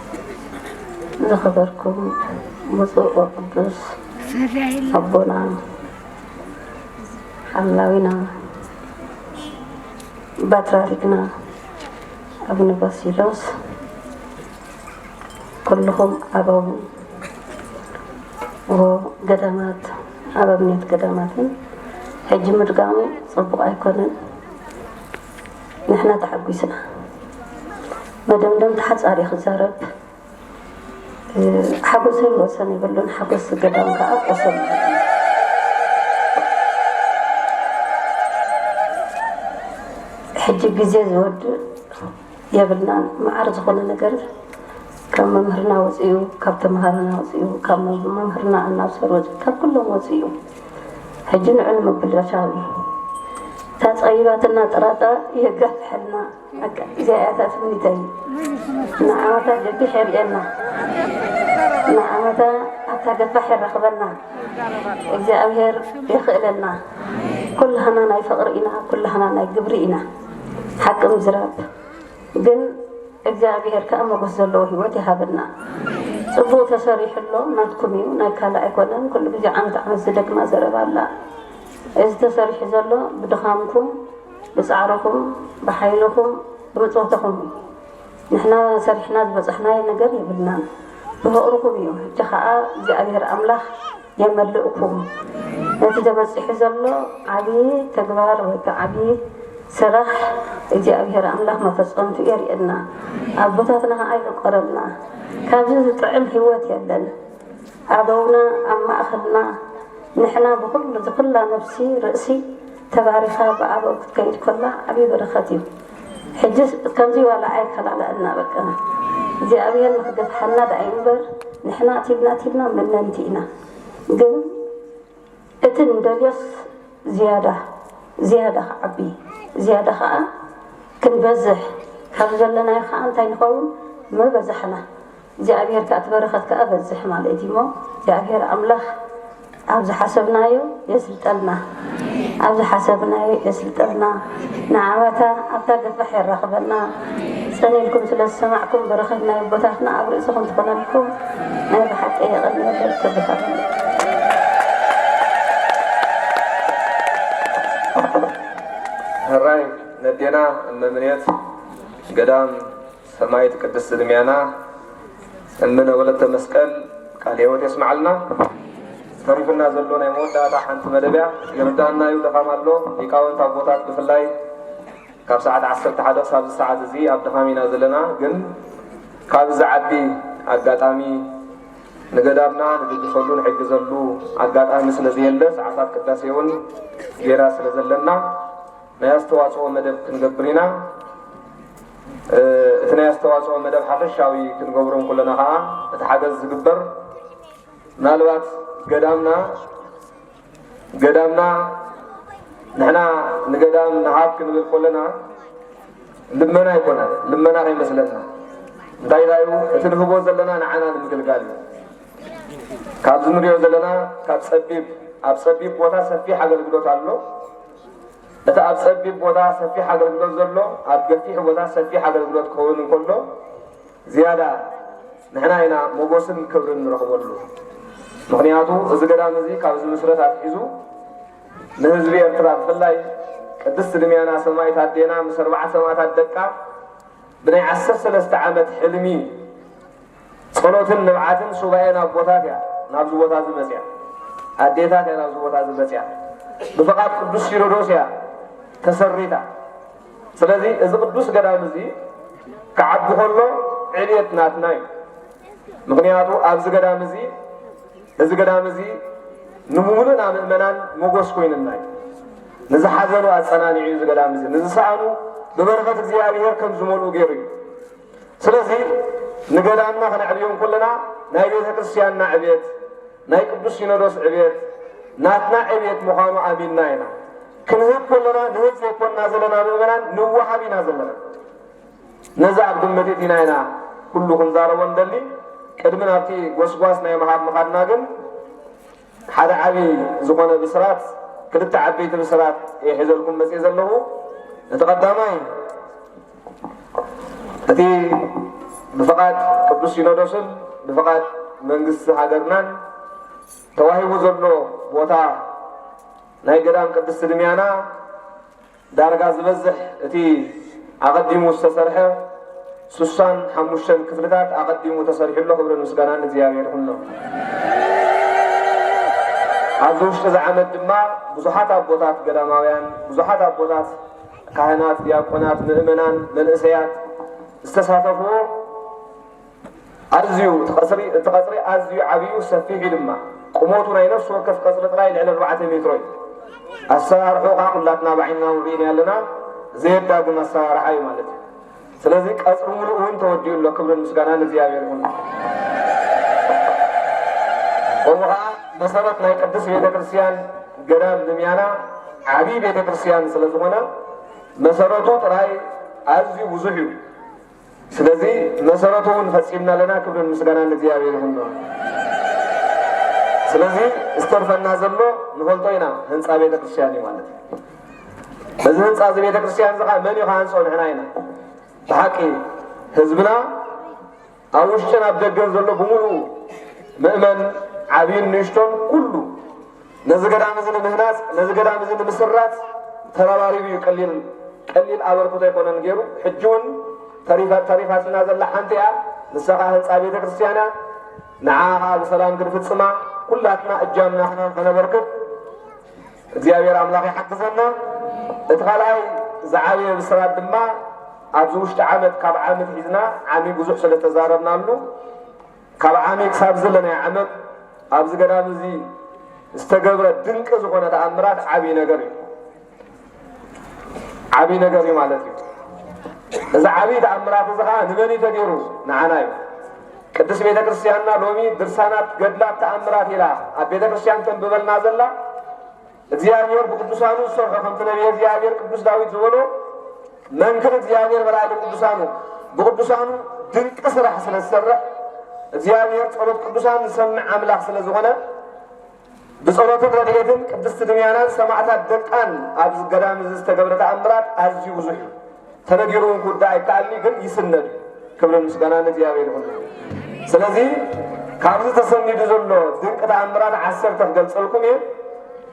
ዝኸበርኩም ብፁዕ ወቅዱስ ኣቦና ሓላዊና ባትራሪክና ኣቡነ ባሲሎስ ኩልኹም ኣበው ወገዳማት ኣበምኔት ገዳማትን ሕጂ ምድጋሙ ፅቡቕ ኣይኮነን። ንሕና ተሓጒስና መደምደምታ ሓፃር እየ ክዛረብ። ሓጎሰይ ወሰን የብሉን። ሓጎስ ገዳም ከዓ ወሰን የብሉን። ሕጂ ግዜ ዝወድእ የብልናን። መዓር ዝኾነ ነገር ካብ መምህርና ወፂኡ፣ ካብ ተምሃርና ወፂኡ፣ ካብ መምህርና ኣናብሰር ወፂኡ፣ ካብ ኩሎም ወፂኡ ሕጂ ንዑ ንምብልሻው እዩ። እታ ፀቢባትና ጥራጣ የጋፍሐልና። በቃ እዚኣ እያ እታ ትምኒተይ። ንዓመታ ገፊሕ የርእየና። ንዓመታ ኣብታ ገፋሕ የራኽበና። እግዚኣብሔር የኽእለና። ኩላህና ናይ ፍቕሪ ኢና፣ ኩላህና ናይ ግብሪ ኢና። ሓቂ ምዝራብ ግን እግዚኣብሔር ከኣ ሞገስ ዘለዎ ህይወት ይሃበና። ጽቡቕ ተሰሪሑ ኣሎ፣ ናትኩም እዩ፣ ናይ ካልእ ኣይኮነን። ኩሉ ግዜ ዓመት ዓመት ዝደግማ ዘረባ ኣላ። እዚ ተሰሪሑ ዘሎ ብድኻምኩም፣ ብጻዕርኹም፣ ብሓይልኹም፣ ብብጾትኹም እዩ። ንሕና ሰሪሕና ዝበጻሕናዮ ነገር የብልናን። ብፍቕርኹም እዩ። ሕጂ ኸኣ እግዚኣብሔር ኣምላኽ የመልእኩም። ነቲ ተበጺሑ ዘሎ ዓቢ ተግባር ወይ ከዓ ዓቢ ስራሕ እግዚኣብሔር ኣምላኽ መፈጸምቱ የርእየና። ኣቦታትና ኸዓ ይዕቆረልና። ካብዚ ዝጥዕም ህይወት የለን። ኣበውና ኣብ ማእኸልና ንሕና ብኹሉ ዝኹላ ነብሲ ርእሲ ተባሪኻ ብኣበው ክትከይድ ከላ ዓቢ በረኸት እዩ። ሕጅስ ከምዚ ዋላ ኣይከላልኣና በቃ እግዚኣብሔር ንኽገፍሓና ደኣ እዩ እምበር ንሕና ኣቲልና ኣቲልና መነንቲ ኢና። ግን እቲ ንደልዮስ ዝያዳ ዝያዳ ክዓቢ ዝያዳ ከዓ ክንበዝሕ ካብ ዘለናዮ ከዓ እንታይ ንኸውን ምበዛሕና እግዚኣብሔር ከዓ እቲ በረኸት ከዓ በዝሕ ማለት እዩ እሞ እግዚኣብሔር ኣምላኽ ኣብ ዝሓሰብናዮ የስልጠልና ኣብ ዝሓሰብናዮ የስልጠልና ንዓመታ ኣብታ ገፋሕ የራኽበና ጸኒልኩም ስለ ዝሰማዕኩም በረኸት ናይ ኣቦታትና ኣብ ርእስኹም ትኾነልኩም ናይ ብሓቂ የቐንየለይ ክብርታት ሕራይ ነዴና እመምንየት ገዳም ሰማይት ቅድስት ድምያና እምነ ወለተ መስቀል ቃል ህይወት የስምዓልና። ተሪፍና ዘሎ ናይ መወዳእታ ሓንቲ መደብ እያ። ይርዳእና እዩ፣ ድኻም ኣሎ። ሊቃውንት ኣቦታት ብፍላይ ካብ ሰዓት ዓሰርተ ሓደ ክሳብ እዚ ሰዓት እዚ ኣብ ድኻም ኢና ዘለና። ግን ካብ ዝዓቢ ኣጋጣሚ ንገዳምና ንድግፈሉ ንሕግዘሉ ኣጋጣሚ ስለ ዘየለ ሰዓታት ቅዳሴ እውን ጌራ ስለ ዘለና ናይ ኣስተዋፅኦ መደብ ክንገብር ኢና። እቲ ናይ ኣስተዋፅኦ መደብ ሓፈሻዊ ክንገብሮ እንከለና ከዓ እቲ ሓገዝ ዝግበር ምናልባት ገዳምና ገዳምና ንሕና ንገዳም ንሃብ ክንብል ከለና ልመና ኣይኮነን። ልመና ከይመስለና እንታይ ኢላ እዩ እቲ ንህቦ ዘለና ንዓና ንምግልጋል እዩ። ካብዚ ንሪኦ ዘለና ካብ ፀቢብ ኣብ ፀቢብ ቦታ ሰፊሕ ኣገልግሎት ኣሎ። እቲ ኣብ ጸቢብ ቦታ ሰፊሕ ኣገልግሎት ዘሎ ኣብ ገፊሕ ቦታ ሰፊሕ ኣገልግሎት ክኸውን እንከሎ ዝያዳ ንሕና ኢና ሞጎስን ክብርን ንረኽበሉ። ምኽንያቱ እዚ ገዳም እዚ ካብ ዝምስረት ኣትሒዙ ንህዝቢ ኤርትራ ብፍላይ ቅድስት ድምያና ሰማይት ኣዴና ምስ ኣርባዕተ ሰማእታት ደቃ ብናይ ዓሰርተ ሰለስተ ዓመት ሕልሚ ጸሎትን ንብዓትን ሱባኤ ናብ ቦታት እያ ናብዚ ቦታ እዚ መጽያ ኣዴታት እያ ናብዚ ቦታ እዚ መጽያ ብፍቓድ ቅዱስ ሲኖዶስ እያ ተሰሪታ። ስለዚ እዚ ቅዱስ ገዳም እዚ ክዓቢ ከሎ ዕብየት ናትና እዩ። ምኽንያቱ ኣብዚ ገዳም እዚ፣ እዚ ገዳም እዚ ንምሉእና ምእመናን ሞጎስ ኮይኑና እዩ። ንዝሓዘኑ ኣጸናኒዑ እዩ እዚ ገዳም እዚ። ንዝሰኣኑ ብበረኸት እግዚኣብሔር ከም ዝመልኡ ገይሩ እዩ። ስለዚ ንገዳምና ከነዕብዮ እንከለና ናይ ቤተ ክርስቲያንና ዕብየት፣ ናይ ቅዱስ ሲኖዶስ ዕብየት፣ ናትና ዕብየት ምዃኑ ኣሚንና ኢና። ክንህብ ከለና ንህብ ዘይኮንና ዘለና ምእመናን ንወሃብ ኢና ዘለና። ነዚ ኣብ ግምት እቲና ኢና ኩሉ ክንዛረቦ እንደሊ። ቅድሚ ናብቲ ጎስጓስ ናይ ምሃብ ምኻድና ግን ሓደ ዓቢ ዝኾነ ብስራት፣ ክልተ ዓበይቲ ብስራት እየ ሒዘልኩም መጽየ ዘለኹ። እቲ ቀዳማይ እቲ ብፍቓድ ቅዱስ ሲኖዶስን ብፍቓድ መንግስቲ ሃገርናን ተዋሂቡ ዘሎ ቦታ ናይ ገዳም ቅድስቲ ድምያና ዳርጋ ዝበዝሕ እቲ ኣቐዲሙ ዝተሰርሐ ስሳን ሓሙሽተን ክፍልታት ኣቐዲሙ ተሰሪሑ ኣሎ። ክብርን ምስጋናን ንእግዚኣብሔር ይኹኖ። ኣብዚ ውሽጢ እዚ ዓመት ድማ ብዙሓት ኣቦታት ገዳማውያን፣ ብዙሓት ኣቦታት ካህናት፣ ዲያቆናት፣ ምእመናን፣ መንእሰያት ዝተሳተፍዎ ኣዝዩ እቲ ቀጽሪ፣ እቲ ቀጽሪ ኣዝዩ ዓብዩ ሰፊሕ እዩ ድማ። ቁመቱ ናይ ነፍሲ ወከፍ ቀጽሪ ጥራይ ልዕሊ ኣርባዕተ ሜትሮ እዩ። ኣሰራርሑ ከዓ ኩላትና ባዕልና ንሪእና ኣለና። ዘየዳግም ኣሰራርሓ እዩ ማለት እዩ። ስለዚ ቀጽሪ ሙሉእ እውን ተወዲኡ ኣሎ። ክብርን ምስጋናን እግዚኣብሔር ይኹን። ከምኡ ከዓ መሰረት ናይ ቅድስት ቤተክርስትያን ገዳም ድምያና ዓብዪ ቤተክርስትያን ስለ ዝኾነ መሰረቱ ጥራይ ኣዝዩ ብዙሕ እዩ። ስለዚ መሰረቱ እውን ፈጺምና ኣለና። ክብርን ምስጋናን ንእግዚኣብሔር ይኹን። ስለዚ ዝተርፈና ዘሎ ንፈልጦ ኢና፣ ህንፃ ቤተክርስትያን እዩ ማለት እዩ። እዚ ህንፃ እዚ ቤተክርስትያን እዚ ከዓ መን እዩ ክሃንፆ? ንሕና ኢና። ብሓቂ ህዝብና ኣብ ውሽጥን ኣብ ደገን ዘሎ ብምሉኡ ምእመን ዓብይን ንእሽቶን ኩሉ ነዚ ገዳም እዚ ንምህናፅ፣ ነዚ ገዳም እዚ ንምስራፅ ተረባሪቡ እዩ። ቀሊል፣ ቀሊል ኣበርክቶ ኣይኮነን ገይሩ። ሕጂ እውን ተሪፋ-፣ ተሪፋትና ዘላ ሓንቲ እያ። ንሳ ከዓ ህንፃ ቤተ ክርስቲያን እያ። ንዓ ከዓ ብሰላም ክንፍፅማ ኩላትና እጃምና ከነበርክት እግዚኣብሔር ኣምላኽ ይሓግዘና። እቲ ካልኣይ ዝዓበየ ብስራት ድማ ኣብዚ ውሽጢ ዓመት፣ ካብ ዓመት ሒዝና ዓሚ ብዙሕ ስለ ዝተዛረብናሉ፣ ካብ ዓሚ ክሳብ ዘለናይ ዓመት ኣብዚ ገዳም እዚ ዝተገብረ ድንቂ ዝኾነ ተኣምራት ዓብዪ ነገር እዩ። ዓብዪ ነገር እዩ ማለት እዩ። እዚ ዓብዪ ተኣምራት እዚ ኸዓ ንመን እዩ ተገይሩ? ንዓና እዩ። ቅድስት ቤተ ክርስቲያንና ሎሚ ድርሳናት፣ ገድላት፣ ተኣምራት ኢላ ኣብ ቤተ ክርስቲያን ተንብበልና ዘላ እግዚኣብሔር ብቅዱሳኑ ዝሰርሖ፣ ከምቲ ነቢየ እግዚኣብሔር ቅዱስ ዳዊት ዝበሎ፣ "መንክር እግዚኣብሔር በላዕሊ ቅዱሳኑ"፣ ብቅዱሳኑ ድንቂ ስራሕ ስለ ዝሰርሕ፣ እግዚኣብሔር ጸሎት ቅዱሳን ዝሰምዕ ኣምላኽ ስለ ዝኾነ፣ ብጸሎትን ረድኤትን ቅድስቲ ድምያናን ሰማዕታት ደቃን ኣብዚ ገዳም እዚ ዝተገብረ ተኣምራት ኣዝዩ ብዙሕ እዩ። ተነጊሩ እውን ክውዳእ ኣይከኣልኒ፣ ግን ይስነድ እዩ። ክብርን ምስጋናን ንእግዚኣብሔር ይኹን። ስለዚ ካብዚ ተሰኒዱ ዘሎ ድንቂ ተኣምራት ዓሰርተ ክገልጸልኩም እየ።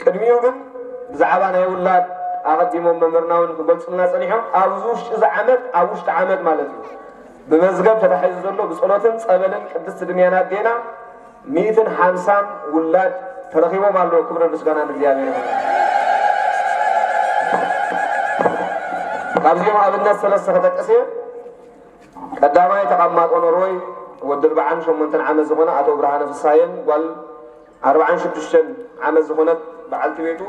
ቅድሚኡ ግን ብዛዕባ ናይ ውላድ ኣቐዲሞም መምህርና እውን ክገልጹልና ጸኒሖም። ኣብዚ ውሽጢ እዚ ዓመት፣ ኣብ ውሽጢ ዓመት ማለት እዩ፣ ብመዝገብ ተታሒዙ ዘሎ ብጸሎትን ጸበልን ቅድስቲ ድምያና ኣዴና ሚእትን ሓምሳን ውላድ ተረኺቦም ኣለዉ። ክብርን ምስጋናን ንእግዚኣብሔር ይኹን። ካብዚኦም ኣብነት ሰለስተ ክጠቅስ እየ። ቀዳማይ ተቐማጦ ኖርወይ ወዲ ኣርባዓን ሸሞንተን ዓመት ዝኾነ ኣቶ ብርሃነ ፍሳየን ጓል ኣርባዓን ሽዱሽተን ዓመት ዝኾነት በዓልቲ ቤቱ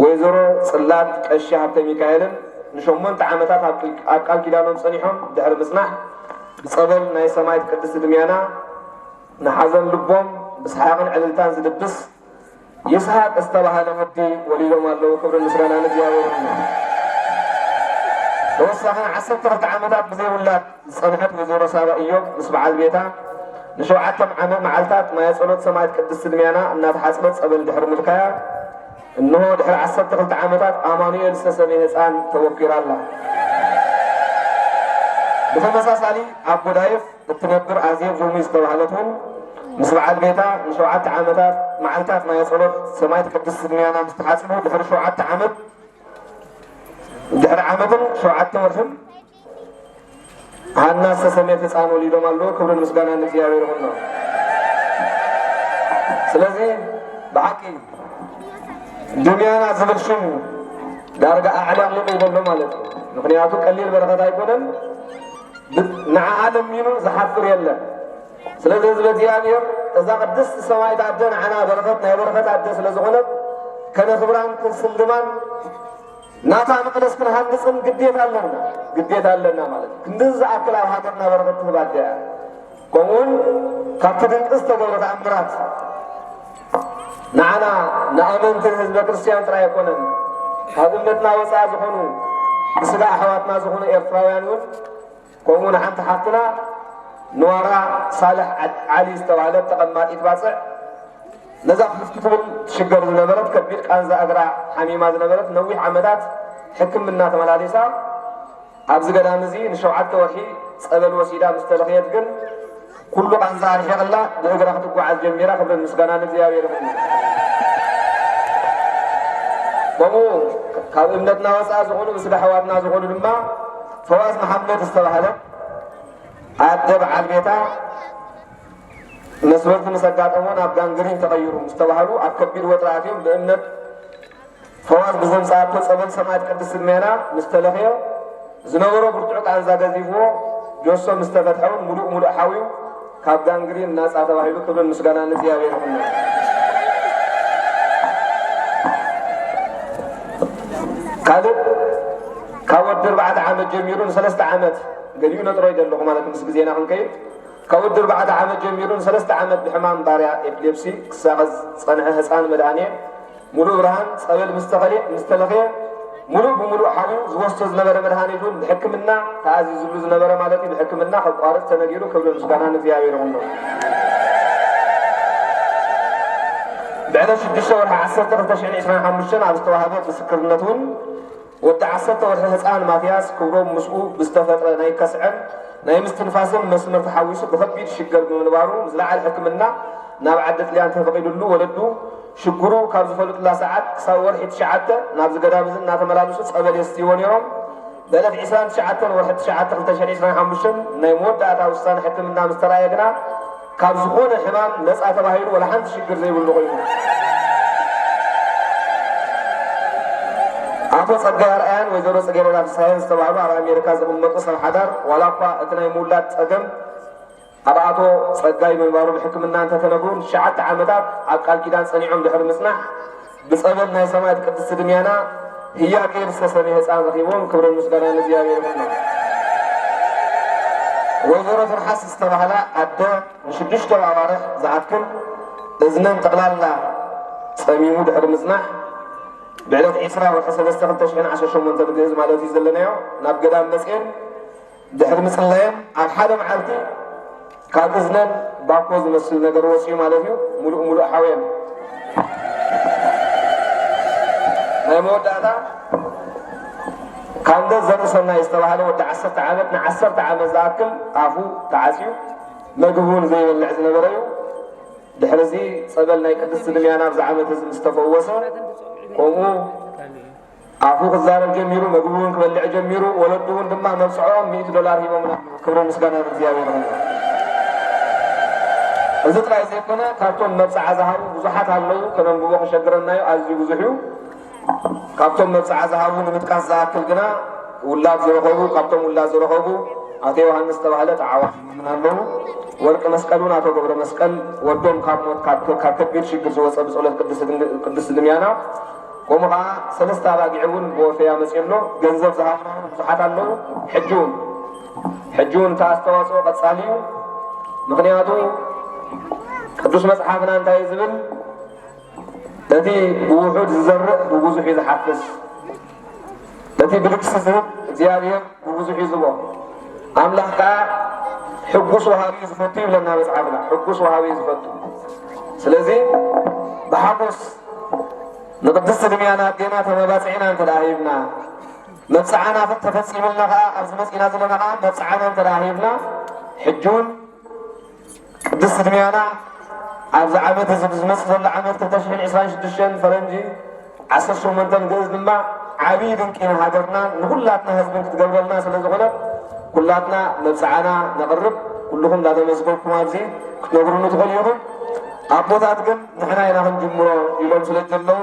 ወይዘሮ ጽላት ቀሺ ሃብተ ሚካኤልን ንሸሞንተ ዓመታት ኣብ ቃል፣ ኣብ ቃል ኪዳኖም ጸኒሖም ድሕሪ ምጽናሕ ብጸበል ናይ ሰማዕት ቅድስቲ ድምያና ንሓዘን ልቦም ብሰሓቕን ዕልልታን ዝድብስ ይስሐቅ ዝተባህለ ወዲ ወሊዶም ኣለዉ። ክብርን ምስጋናን ንእግዚኣብሔር ይኹን። ተወሳኺ ዓሰርተ ክልተ ዓመታት ብዘይ ውላድ ዝጸንሐት ወይዘሮ ሳባ ኢዮብ ምስ በዓል ቤታ ንሸውዓተ ዓመት መዓልታት ማየ ጸሎት ሰማዕት ቅድስቲ ድምያና እናተሓጽበት ጸበል ድሕሪ ምልካያ፣ እንሆ ድሕሪ ዓሰርተ ክልተ ዓመታት ኣማኑኤል ዝተሰምየ ህጻን ተወኪራ ኣላ። ብተመሳሳሊ ኣብ ጎዳይፍ እትነብር ኣዜብ ዞሚ ዝተባህለት እውን ምስ በዓል ቤታ ንሸውዓተ ዓመታት መዓልታት ማየ ጸሎት ሰማዕት ቅድስቲ ድምያና ምስ ተሓጽቡ ድሕሪ ሸውዓተ ዓመት፣ ድሕሪ ዓመትን ሸውዓተ ወርሕን ሃና ዝተሰምየት ህፃን ወሊዶም ኣለዉ። ክብርን ምስጋናን ንእግዚኣብሔር ይኹኖ። ስለዚ ብሓቂ ድምያና ዝብል ሽም ዳርጋ ኣዕለቕሊቑ ይደሎ ማለት እዩ። ምኽንያቱ ቀሊል በረኸት ኣይኮነን። ብ-፣ ንዓኣ ለሚኑ ዝሓፍር የለን። ስለዚ ህዝበ እግዚኣብሔር እዛ ቅድስቲ ሰማይት ኣደ ንዓና በረኸት ናይ በረኸት ኣደ ስለ ዝኾነት ከነኽብራን ክንስልማን ናታ መቕደስ ክንሃንጽን ግዴታ ኣለና፣ ግዴታ ኣለና ማለት እዩ። ክንድዚ ዝኣክል ኣብ ሃገርና በረኸት ትህብ ኣደ እያ። ከምኡውን ካብቲ ድንቂ ዝተገብረ ተኣምራት ንዓና ንኣመንቲ ህዝበ ክርስቲያን ጥራይ ኣይኮነን፣ ካብ እምነትና ወፃኢ ዝኾኑ ብስጋ ኣሕዋትና ዝኾኑ ኤርትራውያን እውን ከምኡ ንሓንቲ ሓፍትና ንዋራ ሳልሕ ዓድ- ዓሊ ዝተባህለት ተቐማጢት ባጽዕ ነዛ ክፍቲ ትብል ትሽገር ዝነበረት ከቢድ ቃንዛ እግራ ሓሚማ ዝነበረት ነዊሕ ዓመታት ሕክምና ተመላሊሳ ኣብዚ ገዳም እዚ ንሸውዓተ ወርሒ ጸበል ወሲዳ ምስ ተለኽየት ግን ኩሉ ቃንዛ ኣርሒቕላ ብእግራ ክትጓዓዝ ጀሚራ። ክብርን ምስጋና ንእግዚኣብሔር ይኹን። ከምኡ ካብ እምነትና ወፃኢ ዝኾኑ ብስጋ ኣሕዋትና ዝኾኑ ድማ ፈዋዝ መሓመድ ዝተባህለት ኣደ በዓል ቤታ መስበርቲ ምስ ኣጋጠሞ ናብ ጋንግሪን ተቐይሩ ምስ ተባህሉ ኣብ ከቢድ ወጥሪ ኣትዮም ብእምነት ፈዋዝ ብዘምፅኣቶ ፀበል ሰማዕት ቅድስት እድሜና ምስ ተለኽዮ ዝነበሮ ብርቱዕ ቃንዛ ገዚፍዎ ጆሶ ምስ ተፈትሐውን ሙሉእ ሙሉእ ሓውዩ ካብ ጋንግሪን ናፃ ተባሂሉ። ክብርን ምስጋናን ንእግዚኣብሔር ይኹን። ካልእ ካብ ወዲ ኣርባዕተ ዓመት ጀሚሩ ንሰለስተ ዓመት ገሊኡ ነጥሮ ይደለኹ ማለት ምስ ግዜና ክንከይድ ካብ ወዲ ኣርባዕተ ዓመት ጀሚሩ ንሰለስተ ዓመት ብሕማም ባርያ ኤፕሌፕሲ ክሳቐ ዝጸንሐ ህጻን መድሃኔ ሙሉእ ብርሃን ጸበል ምስ ተኸልየ ምስ ተለኽየ ሙሉእ ብሙሉእ ሓውዩ ዝወስዶ ዝነበረ መድሃኒት እውን ብሕክምና ተኣዚዝሉ ዝነበረ ማለት እዩ ብሕክምና ከቋርጽ ተነጊሩ። ክብሪ ምስጋና ንእግዚኣብሔር ይኹን። ብዕለት ሽዱሽተ ወርሒ ዓሰርተ ክልተ ሽሕን ዕስራን ሓሙሽተን ኣብ ዝተዋህበ ምስክርነት እውን ወዲ ዓሰርተ ወርሒ ህፃን ማትያስ ክብሮም ምስኡ ብዝተፈጥረ ናይ ከስዐን ናይ ምስትንፋስን መስመር ተሓዊሱ ብኸቢድ ሽገር ብምንባሩ ዝለዓለ ሕክምና ናብ ዓዲ ጥልያን ተፈቒዱሉ ወለዱ ሽግሩ ካብ ዝፈልጡላ ሰዓት ክሳብ ወርሒ ትሽዓተ ናብዚ ገዳም እዚ እናተመላለሱ ፀበል የስትይዎ ነይሮም። ብዕለት ዕስራን ትሽዓተን ወርሒ ትሽዓተ ክልተ ሽሕን ዕስራን ሓሙሽተን ናይ መወዳእታ ውሳነ ሕክምና ምስ ተራእየ ግና ካብ ዝኾነ ሕማም ነፃ ተባሂሉ ወላ ሓንቲ ሽግር ዘይብሉ ኮይኑ። ኣቶ ጸጋይ ኣርኣያን ወይዘሮ ጽጌረዳ ፍስሃየን ዝተባህሉ ኣብ ኣሜሪካ ዝቕመጡ ሰብ ሓዳር ዋላ እኳ እቲ ናይ ምውላድ ጸገም ኣብ ኣቶ ጸጋይ ምንባሩ ብሕክምና እንተተነግሩን ትሽዓተ ዓመታት ኣብ ቃል ኪዳን ጸኒዖም ድሕሪ ምጽናሕ ብጸበል ናይ ሰማዕት ቅድስቲ ድምያና ህያጌ ዝተሰምየ ህፃን ረኺቦም ክብርን ምስጋናን ንእግዚኣብሔር ይኹን። ወይዘሮ ትርሓስ ዝተባህላ ኣደ ንሽዱሽተ ኣዋርሕ ዝኣክል እዝነን ጠቕላላ ጸሚሙ ድሕሪ ምጽናሕ ብዕለት ዕስራ ወርሒ ሰለስተ ክልተ ሽሕን ዓሰርተ ሸሞንተ ንግእዝ ማለት እዩ ዘለናዮ ናብ ገዳም መፅኤን ድሕሪ ምፅላየን ኣብ ሓደ መዓልቲ ካብ እዝነን ባኮ ዝመስል ነገር ወፅዩ ማለት እዩ። ሙሉእ ሙሉእ ሓውየን ናይ መወዳእታ ካንደ ዘርኢ ሰናይ ዝተባህለ ወዲ ዓሰርተ ዓመት ንዓሰርተ ዓመት ዝኣክል ኣፉ ተዓፅዩ መግቢ እውን ዘይበልዕ ዝነበረ እዩ። ድሕሪ እዚ ፀበል ናይ ቅድስቲ ድምያና ኣብዚ ዓመት እዚ ምስ ተፈወሰ ከምኡ ኣፉ ክዛረብ ጀሚሩ፣ መግቢ እውን ክበልዕ ጀሚሩ። ወለዱ እውን ድማ መብፅዖም ሚእቲ ዶላር ሂቦምና። ክብሪ ምስጋና ንእግዚኣብሔር ይኹን። እዚ ጥራይ ዘይኮነ ካብቶም መብፅዓ ዝሃቡ ብዙሓት ኣለዉ። ከነንብቦ ክሸግረና እዩ፣ ኣዝዩ ብዙሕ እዩ። ካብቶም መብፅዓ ዝሃቡ ንምጥቃስ ዝኣክል ግና ውላድ ዝረኸቡ፣ ካብቶም ውላድ ዝረኸቡ ኣቶ ዮሃንስ ዝተባህለ ተዓዋቲ ምን ኣለዉ። ወርቂ መስቀል እውን ኣቶ ገብረ መስቀል ወዶም ካብ ሞት ካብ ከቢድ ሽግር ዝወፀ ብፀሎት ቅድስቲ ድምያና ከምኡ ከዓ ሰለስተ ኣባጊዕ እውን ብወፈያ መፅኡ ኣሎ። ገንዘብ ዝሃብና እውን ብዙሓት ኣለዉ። ሕጂ እውን ሕጂ እውን እቲ ኣስተዋፅኦ ቀፃሊ እዩ። ምክንያቱ ቅዱስ መፅሓፍና እንታይ እዩ ዝብል? እቲ ብውሑድ ዝዘርእ ብብዙሕ እዩ ዝሓፍስ። እቲ ብልግሲ ዝህብ እግዚኣብሔር ብብዙሕ እዩ ዝቦ። ኣምላኽ ከዓ ሕጉስ ወሃቢ እዩ ዝፈቱ ይብለና መፅሓፍና። ሕጉስ ወሃቢ እዩ ዝፈቱ። ስለዚ ብሓጎስ ንቅድስቲ ድምያና ኣዴና ተመባፅዕና እንተ ደኣ ሂብና መብፅዓና ተፈፂምልና ከዓ ኣብዚ መፂና ዘለና ከዓ መብፅዓና እንተ ደኣ ሂብና ሕጂ እውን ቅድስቲ ድምያና ኣብዚ ዓመት እዚ ብዝመፅእ ዘሎ ዓመት ክልተ ሽሕን ዕስራን ሽዱሽተን ፈረንጂ ዓሰርተ ሸሞንተ ንግእዝ ድማ ዓብዪ ድንቂ ንሃገርና ንኹላትና ህዝብን ክትገብረልና ስለ ዝኾነት ኩላትና መብፅዓና ነቕርብ። ኩልኹም እንዳተመስገንኩም ኣብዚ ክትነግሩኒ ትኽእሉ ኢኹም። ኣቦታት ግን ንሕና ኢና ክንጅምሮ ኢሎም ስለ ዘለዉ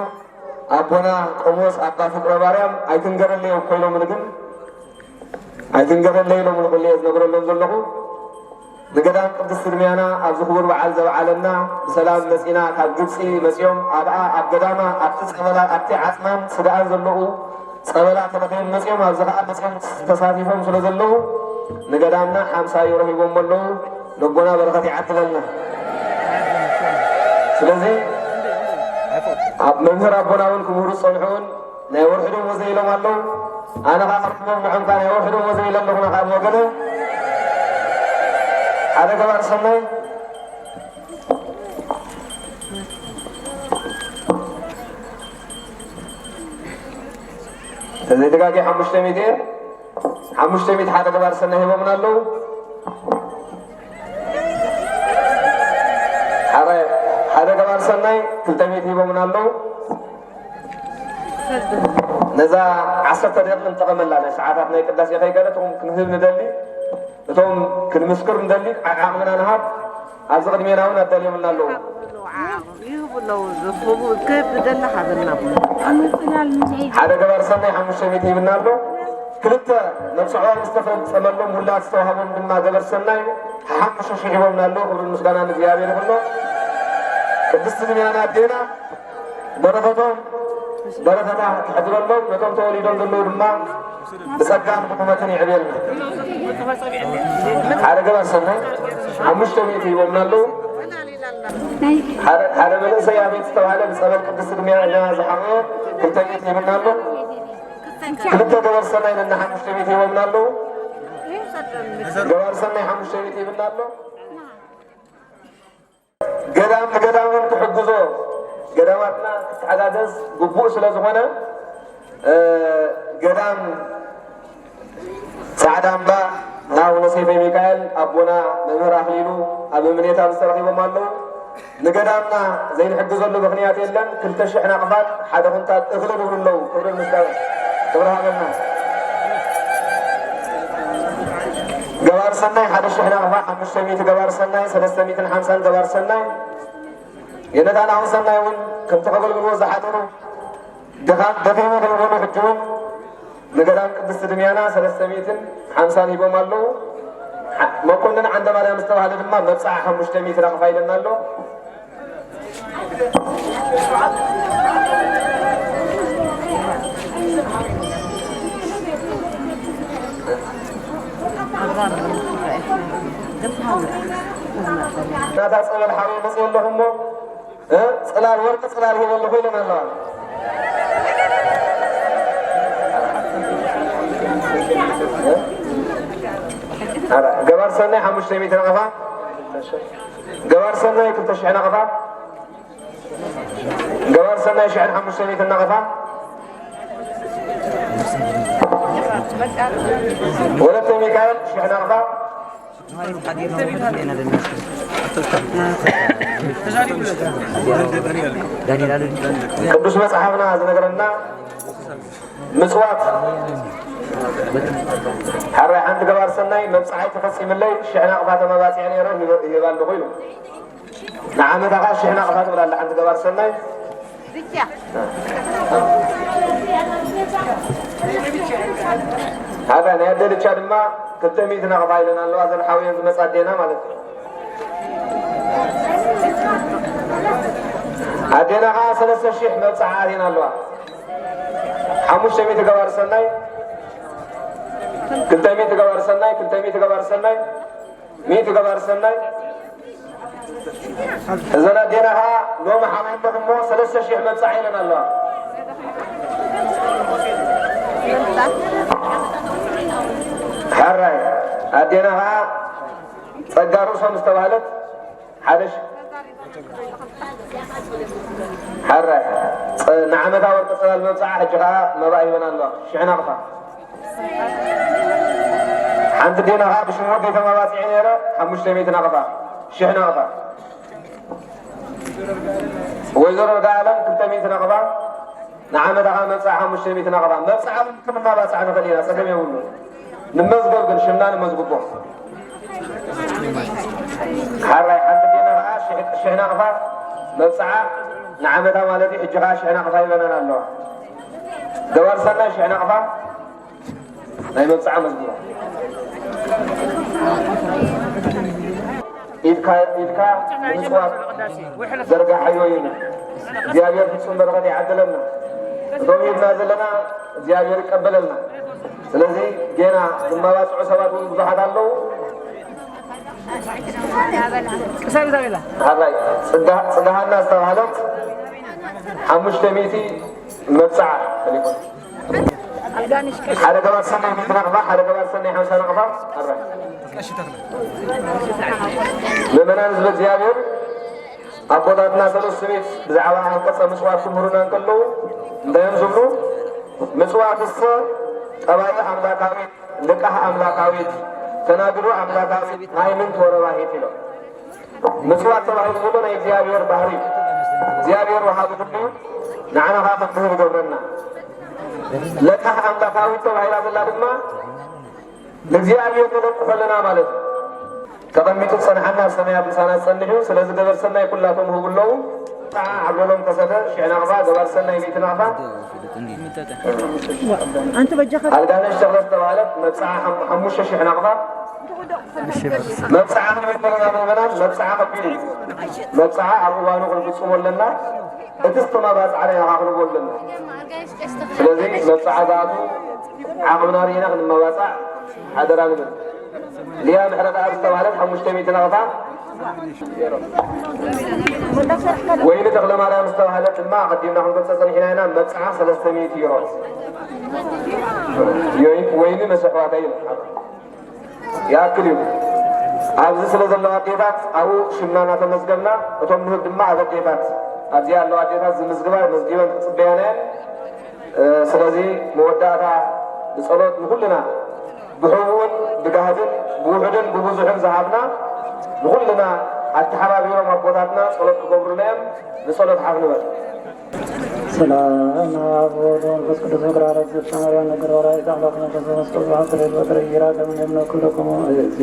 ኣቦና ቆሞስ ኣባ ፍቅረ ማርያም ኣይትንገረለይ እኮ ኢሎምኒ ግን ኣይትንገረለይ ኢሎም ንኹሉ እየ ዝነግረሎም ዘለኹ። ንገዳም ቅድስት ድምያና ኣብዚ ክቡር በዓል ዘብዓለና፣ ብሰላም መጺና፣ ካብ ግብጺ መጺኦም ኣብኣ ኣብ ገዳማ ኣብቲ ጸበላ ኣብቲ ዓጽማን ስጋኣን ዘለዉ ጸበላ ተረኺቦም መጺኦም፣ ኣብዚ ከኣ መጺኦም ተሳቲፎም ስለ ዘለዉ ንገዳምና ሓምሳዩ ረኺቦም ኣለዉ። ልቦና በረኸት ይዓድለልና። ስለዚ ኣብ መምህር ኣቦና እውን ክምህሩ ዝጸንሑ እውን ናይ ወርሒ ደሞዘይ ኢሎም ኣለዉ። ኣነ ኸዓ ክረኽቦም ንዖም ከኣ ናይ ወርሒ ደሞዘይ ኢለ ኣለኹ፣ ንኻ ብወገነ ሓደ ገባር ሰናይ ተዘይተጋጊ ሓሙሽተ ሚእቲ እየ። ሓሙሽተ ሚእቲ ሓደ ገባር ሰናይ ሂቦምና ኣለዉ። ሓደ፣ ሓደ ገባር ሰናይ ክልተ ሚእቲ ሂቦምና ኣለዉ። ነዛ ዓሰርተ ደቂቕ ንጠቐመላ፣ ናይ ሰዓታት ናይ ቅዳሴ ከይገለ እቶም ክንህብ ንደሊ፣ እቶም ክንምስክር ንደሊ፣ ዓ-፣ ዓቕምና ንሃብ። ኣብዚ ቅድሜና እውን ኣዳልዮምልና ኣለዉ። ይህቡ ኣለዉ፣ ዝህቡ ክህብ ዝደሊ ሃበና። ሓደ ገባር ሰናይ ሓሙሽተ ሚእቲ ሂብና ኣሎ። ክልተ ነብሰ ዑባይ ዝተፈጸመሎም ውላድ ዝተዋህቦም ድማ ገበር ሰናይ ሓሙሽተ ሺሕ ሂቦምና ኣለዉ። ክብርን ምስጋናን ንእግዚኣብሔር ይኹኖ። ቅድስቲ ድምያና ኣዴና በረኸቶም በረኸታ ትሕድረሎም፣ ነቶም ተወሊዶም ዘለዉ ድማ ብጸጋን ብቁመትን የዕብየልና። ሓደ ገባር ሰናይ ሓሙሽተ ሚእቲ ሂቦምና ኣለዉ። ሓደ፣ ሓደ መንእሰይ ኣቤት ዝተባህለ ብጸበል ቅድስቲ ድምያና ዝሓመመ ክልተ ሚእቲ ሂብና ኣሎ። ክልተ ገባር ሰናይ ነና ሓሙሽተ ሚእቲ ሂቦምና ኣለዉ። ገባር ሰናይ ሓሙሽተ ሚእቲ ሂብና ኣሎ። ገዳም ንገዳም እውን ክሕግዞ፣ ገዳማትና ክተሓጋገዝ ግቡእ ስለ ዝኾነ፣ እ፣ ገዳም ጻዕዳ እምባ ናብ ኣቡነ ሰይፈ ሚካኤል ኣቦና መምህር ኣኽሊሉ ኣብ እምኔታ ዝተረኺቦም ኣለዉ። ንገዳምና ዘይንሕግዘሉ ምኽንያት የለን። ክልተ ሽሕ ናቕፋን ሓደ ኩንታል እኽልን ይብሉ ኣለዉ። ክብርን ምስጋናን፣ ክብሪ ሃበልና። ገባር ሰናይ ሓደ ሽሕ ናቕፋ፣ ሓሙሽተ ሚእቲ ገባር ሰናይ፣ ሰለስተ ሚእትን ሓምሳን ገባር ሰናይ፣ የነታን ኣሁን ሰናይ እውን ከምቲ ከገልግልዎ ዝሓደሩ ድኻም ደኺሙ ከይበሉ ሕጂ እውን ንገዳም ቅድስቲ ድምያና ሰለስተ ሚእትን ሓምሳን ሂቦም ኣለዉ። ሓ-፣ መኮንን ዓንደ ማርያም ዝተባህለ ድማ መብጽዓ ሓሙሽተ ሚእቲ ናቕፋ ኢለና ኣሎ። ናታ ጸበል ሓወይ መጽእ ኣለኹ እሞ፣ እ፣ ጽላል ወርቂ ጽላል ሂበ ኣለኹ ኢለን ኣለዋ። እ፣ ኧረ፣ ገባር ሰናይ ሓሙሽተ ሚእቲ ናቕፋ፣ ገባር ሰናይ ክልተ ሽሕ ናቕፋ፣ ገባር ሰናይ ሽሕን ሓሙሽተ ሚእትን ናቕፋ፣ ወለተ ሚካኤል ሽሕ ናቕፋ። ቅዱስ መጽሓፍና ዝነግረና ምጽዋት፣ ሓራይ ሓንቲ ገባር ሰናይ መብጽዓይ ተፈጺምለይ ሽሕ ናቕፋ ተመባጺዐ ነይረ፣ ይህብ ኣለኹ ኢሉ። ንዓመታ ኸዓ ሽሕ ናቕፋ ትብል ኣላ ሓንቲ ገባር ሰናይ። ሃዳ ናይ ኣደ ልቻ ድማ ክልተ ሚእቲ ናቕፋ ኢለን ኣለዋ፣ እዘን ሓውየን ዝመጻ ኣዴና ማለት እዩ። ኣዴና ኸዓ ሰለስተ ሽሕ መብጽዓ ኣትየን ኣለዋ። ሓሙሽተ ሚእቲ ገባር ሰናይ፣ ክልተ ሚእቲ ገባር ሰናይ፣ ክልተ ሚእቲ ገባር ሰናይ፣ ሚእቲ ገባር ሰናይ። እዘን ኣዴና ኸዓ ሎሚ ሓሚመን እሞ ሰለስተ ሽሕ መብጽዓ ኢለን ኣለዋ። ሕራይ ኣዴና ኸዓ ጸጋ ርእሶም ዝተባህለት ሓደ ሽ-፣ ሕራይ ጸ-፣ ንዓመታ ወርቂ ጽላል መብጽዓ ሕጂ ኸዓ መባእ ሂበን ኣለዋ። ሽሕ ናቕፋ። ሓንቲ ኣዴና ኸዓ ብሽም ወደይ ተመባጺዐ ነይረ፣ ሓሙሽተ ሚእቲ ናቕፋ፣ ሽሕ ናቕፋ። ወይዘሮ ርጋኣለም ክልተ ሚእቲ ናቕፋ፣ ንዓመታ ኸዓ መብጽዓ ሓሙሽተ ሚእቲ ናቕፋ። መብጽዓ እውን ክንመባጻዕ ንኽእል ኢና፣ ጸገም የብሉን። ንመዝገብ ግን፣ ሽምና ንመዝግቦ። ሓራይ ሓንቲ ኣዴና ኸዓ ሽሕ፣ ሽሕ ናቕፋ መብጽዓ ንዓመታ ማለት እዩ። ሕጂ ኸዓ ሽሕ ናቕፋ ሂበናን ኣለዋ። ገባር ሰናይ ሽሕ ናቕፋ ናይ መብጽዓ መዝግቦ። ኢድካ ኢድካ ንምጽዋት ዘርጋሓዮ እዩ። እግዚኣብሔር ፍጹም በረኸት ይዓድለና። እቶም ኢድና ዘለና እግዚኣብሔር ይቀበለልና። ስለዚ ጌና ዝመባጽዑ ሰባት እውን ብዙሓት ኣለዉ። ሓራይ ጽጋ- ጽጋሃና ዝተባህለት ሓሙሽተ ሚእቲ መብጽዓ ተሊፉ። ሓደ ገባር ሰናይ ሚእቲ ናቕፋ፣ ሓደ ገባር ሰናይ ሓምሳ ናቕፋ። ኣረ ምእመናን ህዝቢ እግዚኣብሔር፣ ኣቦታትና ሰለስቱ ቤት ብዛዕባ ኣንቀጸ ምጽዋት ክምህሩና እንከለዉ እንታይ እዮም ዝብሉ? ምጽዋትሰ ጠባይ ኣምላካዊት፣ ልቃሕ ኣምላካዊት፣ ተናግዶ ኣምላካዊት፣ ሃይምንት ወረባሂት ኢሎም። ምጽዋት ተባሂሉ ዘሎ ናይ እግዚኣብሔር ባህሪ እዩ። እግዚኣብሔር ወሃቢ ኩሉ እዩ። ንዓና ኸዓ ክንድህብ ይገብረና። ለቃሕ ኣምላካዊት ተባሂላ ዘላ ድማ ንእግዚኣብሔር ነለቅሖ ኣለና ማለት እዩ። ተቐሚጡ ዝጸንሓና ኣብ ሰማያት ምሳና ዝጸንሕ እዩ። ስለዚ ገበር ሰናይ ኩላቶም ህቡ ኣለዉ። ጣዓ ዓጎሎም ከሰተ ሽሕ ናቕፋ፣ ገባር ሰናይ ሚእቲ ናቕፋ። ኣንተ በጃኻ ኣልጋነሽ ተኽለ ዝተባህለት መብጽዓ ሓም- ሓሙሽተ ሽሕ ናቕፋ። መብጽዓ ክንብል ከለና ምእመናን መብጽዓ ከቢድ እዩ። መብጽዓ ኣብ እዋኑ ክንፍጽሞ ኣለና። እቲ ዝተመባጽዓ ናይ ኣኻኽንቦ ኣለና። ስለዚ መብጽዓ ዝኣቱ ዓቕምና ርኢና ክንመባጻዕ ሓደራ ንብል። ሊያ ምሕረተኣብ ዝተባህለት ሓሙሽተ ሚእቲ ናቕፋ። ወይኒ ተኽለ ማርያም ዝተባህለት ድማ ኣቐዲምና ክንገልጸ ጸኒሕና ኢና። መብጽዓ ሰለስተ ሚእቲ ዩሮ። ወይኒ ምስ ኣሕዋተይ ይብል። ይኣክል እዩ። ኣብዚ ስለ ዘለዋ ኣዴታት ኣብኡ ሽምና እናተመዝገብና፣ እቶም ንህብ ድማ ኣብ ኣዴታት፣ ኣብዚኣ ኣለዋ ኣዴታት ዝምዝግባ መዝጊበን ክጽበያና እየን። እ፣ ስለዚ መወዳእታ ብጸሎት ንኹልና ብሕቡእን ብጋህድን ብውሑድን ብብዙሕን ዝሃብና ንኹልና ኣተሓባቢሮም ኣቦታትና ጸሎት ክገብሩልና እዮም። ንጸሎት ሓፍ ንበል። ሰላም ኣብ ወወልድ ወመንፈስ ቅዱስ። ምክራረ ዝፍታ ማርያም ነገር ወራይ ታዕላ ኩነተ ዘመስቀል ባሕሪ ወጥረ ይራ ደምን የምነ ኩለኩም እዚ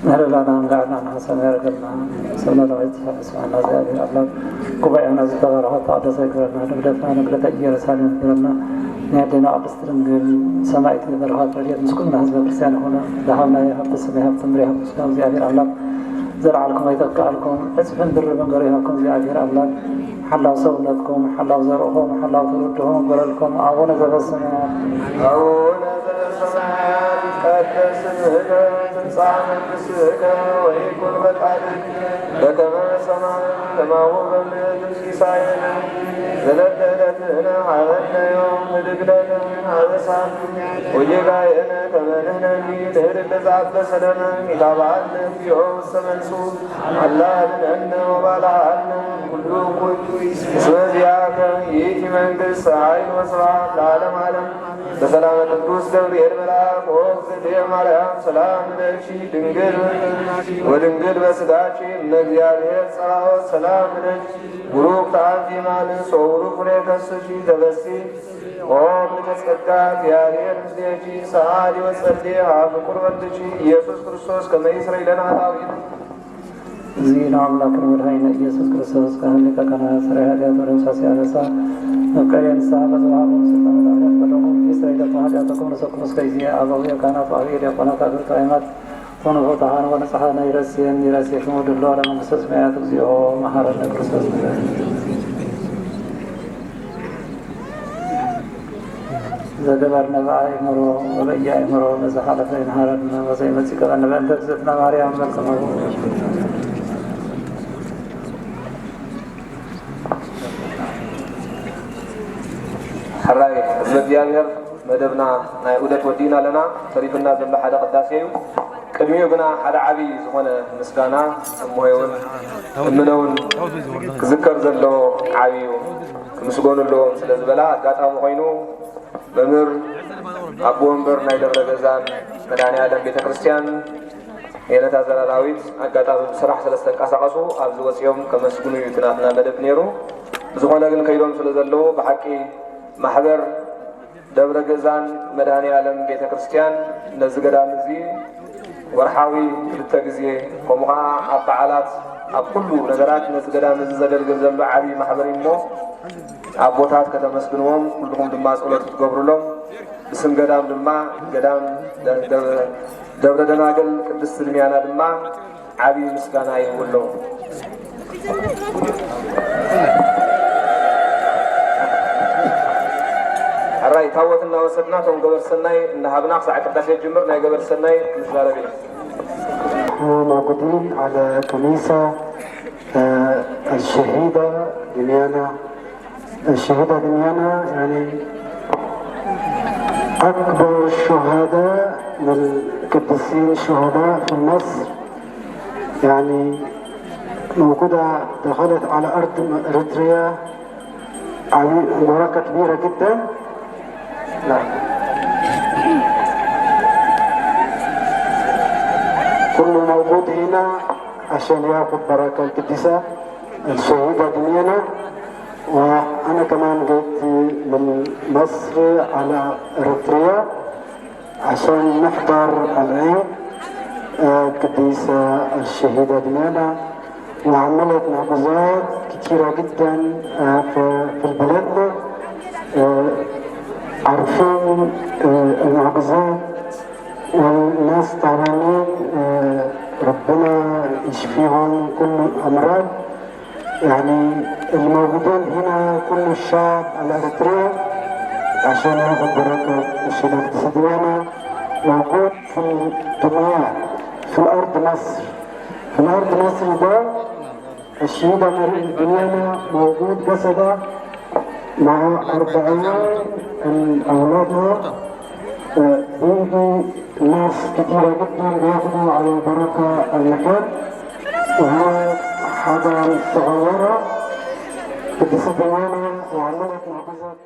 ምህረላና እንጋዕና ንሓሰብ ያርገልና። ሰብና ዳዊት ስማና እግዚኣብሔር ኣምላክ ጉባኤና ዝተባረኸ ተቐደሰ ይግበረልና። ንግደትና ንግደተ ኢየሩሳሌም ይግበረልና። ናይ ኣዴና ቅድስት ድንግል ሰማዕቲ በረኸት ረድኤት ምስ ኩልና ህዝበ ክርስቲያን ይኹን። ዝሃብናዮ ሃብቲ ስም ሃብቲ ምድሪ ሃብቲ ስጋ እግዚኣብሔር ኣምላክ ዘለዓልኩም ኣይተካኣልኩም ዕፅፍን ድርብን ገሩ ይሃብኩም እግዚኣብሔር ኣምላክ። ሓላው ሰውነትኩም ሓላው ዘርእኹም ሓላው ትውልድኹም ይግበረልኩም። ኣቡነ ዘበሰማያት ኣቡነ ዘበሰማያት ይትቀደስ ስምከ ትምጻእ መንግስትከ ወይኩን ፈቃድከ በከመ በሰማይ ከማሁ በምድር። ሲሳየነ ዘለለ ዕለትነ ሀበነ ዮም። ህድግ ለነ አበሳነ ወጌጋየነ ከመ ንሕነኒ ንህድግ ለዘአበሰ ለነ። ኢታብአነ እግዚኦ ውስተ መንሱት አላ አድነነ ወባልዓነ ኩሉ እኩይ። እስመ ዚአከ ይእቲ መንግስት ኃይል ወስብሐት ለዓለመ ዓለም። በሰላመ ቅዱስ ገብርኤል መልአክ ኦ እግዝእትየ ማርያም ሰላም ለኪ ድንግል ወድንግል በስጋኪ እመ እግዚአብሔር ጸባኦት ሰላም ለኪ። ቡሩክ ተአንቲ እማንስ ወቡሩክ ፍሬ ከርስኪ ተበሲ ኦ ምልዕተ ጸጋ እግዚአብሔር ምስሌኪ። ሰአሊ ወጸሊ ሀበ ፍቁር ወልድኪ ኢየሱስ ክርስቶስ ከመ ይስረይ ለነ ኃጣውኢነ። እግዚእነ አምላክነ ወመድኃኒነ ኢየሱስ ክርስቶስ ካህን ሊቀ ካህናት ሠራይ ኃጢአት ወደምሳሴ አበሳ መፍቀሬ ንስሐ በዘወሃቦ ስልጣን ኃጢአት በደሙ ይስረይ ለነ ኃጢአተኩም ርእሰኩም እስከ ይዜ አበው ካህናት ወአብየ ዲያቆናት አበው ካህናት ወንፉታን ወንጽሐነ ይረስየን ይረስየክሙ ድሎ ለመንግስተ ሰማያት እግዚኦ መሐረነ ክርስቶስ። ዘገበርነ በአእምሮ ወበኢአእምሮ ለዘሓለፈ ይምሃረነ ወዘይመጽእ ይቀበነ በእንተ እግዝእትነ ማርያም መልክመ። ሕራይ ህዝበ እግዚኣብሔር መደብና ናይ ዑደት ወዲእና ኣለና። ተሪፍና ዘሎ ሓደ ቅዳሴ እዩ። ቅድሚኡ ግና ሓደ ዓብዪ ዝኾነ ምስጋና እሞሄውን እምነውን ክዝከር ዘለዎ ዓብዪ እዩ። ክምስገኑ ኣለዎም ስለ ዝበላ ኣጋጣሚ ኮይኑ መምህር ኣቦ ወንበር ናይ ደብረ ገዛን መድኃኔ ዓለም ቤተ ክርስቲያን የነታ ዘራራዊት ኣጋጣሚ ብስራሕ ስለ ዝተንቀሳቐሱ ኣብዚ ወፂኦም ከመስግኑ እዩ እቲ ናትና መደብ ነይሩ። ብዝኾነ ግን ከይዶም ስለ ዘለዉ ብሓቂ ማሕበር ደብረ ገዛን መድኃኔ ዓለም ቤተ ክርስቲያን ነዚ ገዳም እዚ ወርሓዊ ክልተ ግዜ ከምኡ ኸዓ ኣብ በዓላት ኣብ ኩሉ ነገራት ነዚ ገዳም እዚ ዘገልግል ዘሎ ዓብዪ ማሕበር እዩ እሞ ኣቦታት ከተመስግንዎም ኩልኹም ድማ ጸሎት ክትገብሩሎም ብስም ገዳም ድማ ገዳም ደ- ደ- ደብረ ደናግል ቅድስት ድምያና ድማ ዓብዪ ምስጋና ይህቡ ኣለዉ። ሕራይ ታቦት እናወሰድና እቶም ገበር ሰናይ እናሃብና ክሳዕ ቅዳሴ ጅምር ናይ ገበር ሰናይ ክንዛረብ ኢና። موجودين على كنيسة، آه، الشهيدة دميانة. الشهيدة دميانة يعني أكبر الشهداء من القديسين الشهداء في مصر. يعني موجودة، دخلت على أرض إريتريا، عمي-، معركة كبيرة جدًا. لا. كله موجود هنا عشان ياخد بركة القديسة الشهيدة دميانة. وأنا كمان جيت من مصر على إريتريا عشان نحضر العيد، آه، القديسة الشهيدة دميانة، وعملت معجزات كتيرة جدًا، آه، في، في البلد. آه، عارفين، آه، المعجزات والناس تعبانين، آه، ربنا يشفيهم من كل الأمراض. يعني الموجودين هنا كل الشعب الأريتري عشان ياخد بركة الشهيدة القديسة دميانة موجود في الدميان، في الأرض مصر. في الأرض مصر ده الشهيدة دميانة موجود جسدها مع أربعين من أولادنا، آه، بيجي ناس كتيرة جدًا بياخدوا على البركة المكان، وهي حاجة مش صغيرة، بتسد معانا وعملت معجزات.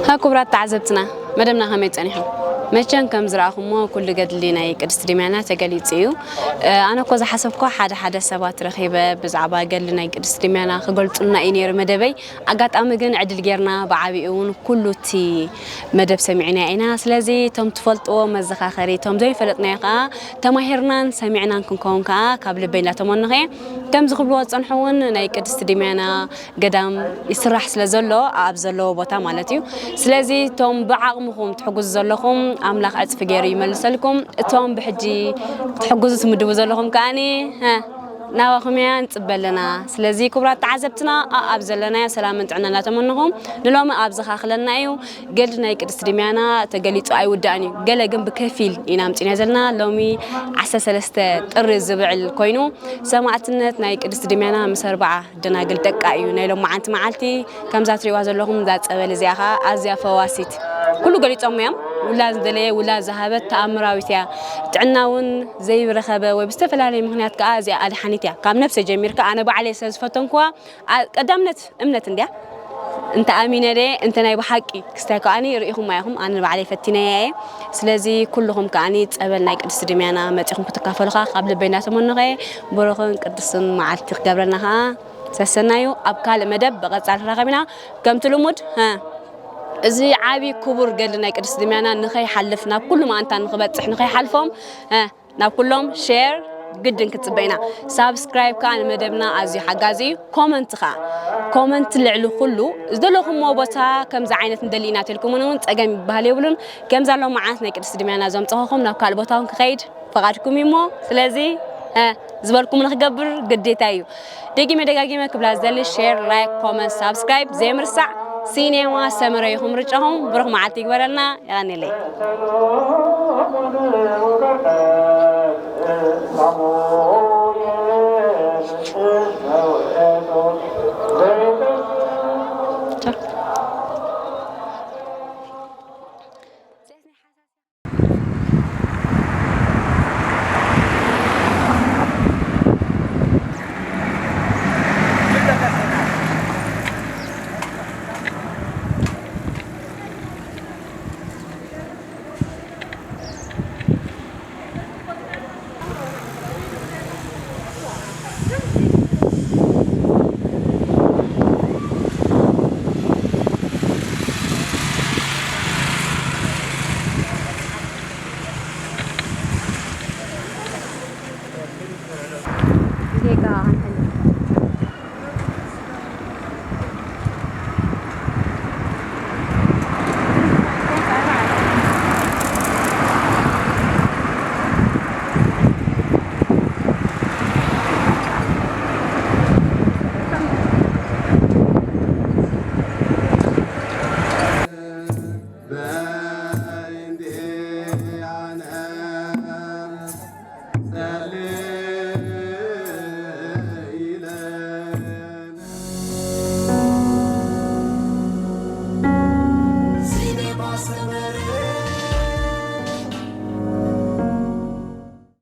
ها ክቡራት ተዓዘብትና፣ መደብና ከመይ ጸኒሑ? መቸም ከም ዝረኣኹሞ ኩሉ ገድሊ ናይ ቅድስት ድምያና ተገሊጹ እዩ። ኣነ እኮ ዝሓሰብኳ ሓደ ሓደ ሰባት ረኺበ ብዛዕባ ገድሊ ናይ ቅድስት ድምያና ክገልጹልና እዩ ነይሩ መደበይ። ኣጋጣሚ ግን ዕድል ጌርና ብዓቢኡ እውን ኩሉ እቲ መደብ ሰሚዕና ኢና። ስለዚ እቶም ትፈልጥዎ መዘኻኸሪ፣ እቶም ዘይፈለጥናዮ ከዓ ተማሂርናን ሰሚዕናን ክንከውን ከዓ ካብ ልበይ እንዳተመነኹ እየ። ከምዚ ክብልዎ ዝጸንሑ እውን ናይ ቅድስት ድምያና ገዳም ይስራሕ ስለ ዘሎ ኣብ ዘለዎ ቦታ ማለት እዩ። ስለዚ እቶም ብዓቕምኹም ትሕግዙ ዘለኹም ኣምላኽ ዕፅፊ ገይሩ ይመልሰልኩም። እቶም ብሕጂ ክትሕግዙ ትምድቡ ዘለኹም ከዓኒ ናባኹም እያ ንፅበ ኣለና። ስለዚ ክቡራት ተዓዘብትና ኣብ ዘለናዮ ሰላምን ጥዕና እናተመንኹም ንሎሚ ኣብዚ ኻኽለና እዩ። ገድሊ ናይ ቅድስት ድምያና ተገሊፁ ኣይውዳእን እዩ። ገለ ግን ብከፊል ኢና ኣምፂና ዘለና። ሎሚ ዓሰርተ ሰለስተ ጥሪ ዝብዕል ኮይኑ ሰማዕትነት ናይ ቅድስት ድምያና ምስ ኣርባዓ ደናግል ደቃ እዩ ናይ ሎማዓንቲ መዓልቲ። ከምዛ ትሪእዋ ዘለኹም እዛ ፀበል እዚኣ ከዓ ኣዝያ ፈዋሲት ኩሉ ገሊፆም እዮም። ውላድ ዝደለየ ውላድ ዝሃበት ተኣምራዊት እያ። ጥዕና እውን ዘይረኸበ ወይ ብዝተፈላለየ ምክንያት ከዓ እዚኣ ኣድሓኒት እያ። ካብ ነብሰ ጀሚርካ ኣነ ባዕለይ ስለ ዝፈተንኩዋ ቀዳምነት እምነት እንድያ እንተ ኣሚነ ደ እንተ ናይ ብሓቂ ክስታይ ከዓኒ ርኢኹም ኢኹም ኣነ ባዕለይ ፈቲነያ እየ። ስለዚ ኩልኹም ከዓኒ ፀበል ናይ ቅድስት ድምያና መፂኹም ክትካፈሉኻ ካብ ልበይ እናተመነኸ ብሩኽን ቅዱስን መዓልቲ ክገብረና ከዓ ሰሰናዩ ኣብ ካልእ መደብ ብቐፃል ክራኸብ ኢና። ከምቲ ልሙድ እዚ ዓብዪ ክቡር ገድሊ ናይ ቅድስት ድምያና ንኸይሓልፍ ናብ ኩሉ መኣንታ ንክበፅሕ ንኸይሓልፎም ናብ ኩሎም ሼር ግድን ክትፅበ ኢና። ሳብስክራይብ ከዓ ንመደብና ኣዝዩ ሓጋዚ እዩ። ኮመንት ከዓ ኮመንት ልዕሊ ኩሉ ዝደለኹምዎ ቦታ ከምዚ ዓይነት ንደሊ ኢና ተልኩምን እውን ፀገም ይበሃል የብሉን። ከምዛ ሎማዓንት ናይ ቅድስት ድምያና ዘምፀኹኹም ናብ ካልእ ቦታ እውን ክኸይድ ፈቓድኩም እዩ እሞ ስለዚ ዝበልኩም ንክገብር ግዴታ እዩ። ደጊመ ደጋጊመ ክብላ ዝደሊ ሼር፣ ላይክ፣ ኮመንት፣ ሳብስክራይብ ዘይምርሳዕ። ሲኔማ ሰመረ ይኹም ምርጫኹም። ብሩኽ መዓልቲ ይግበረልና። የቐንየለይ።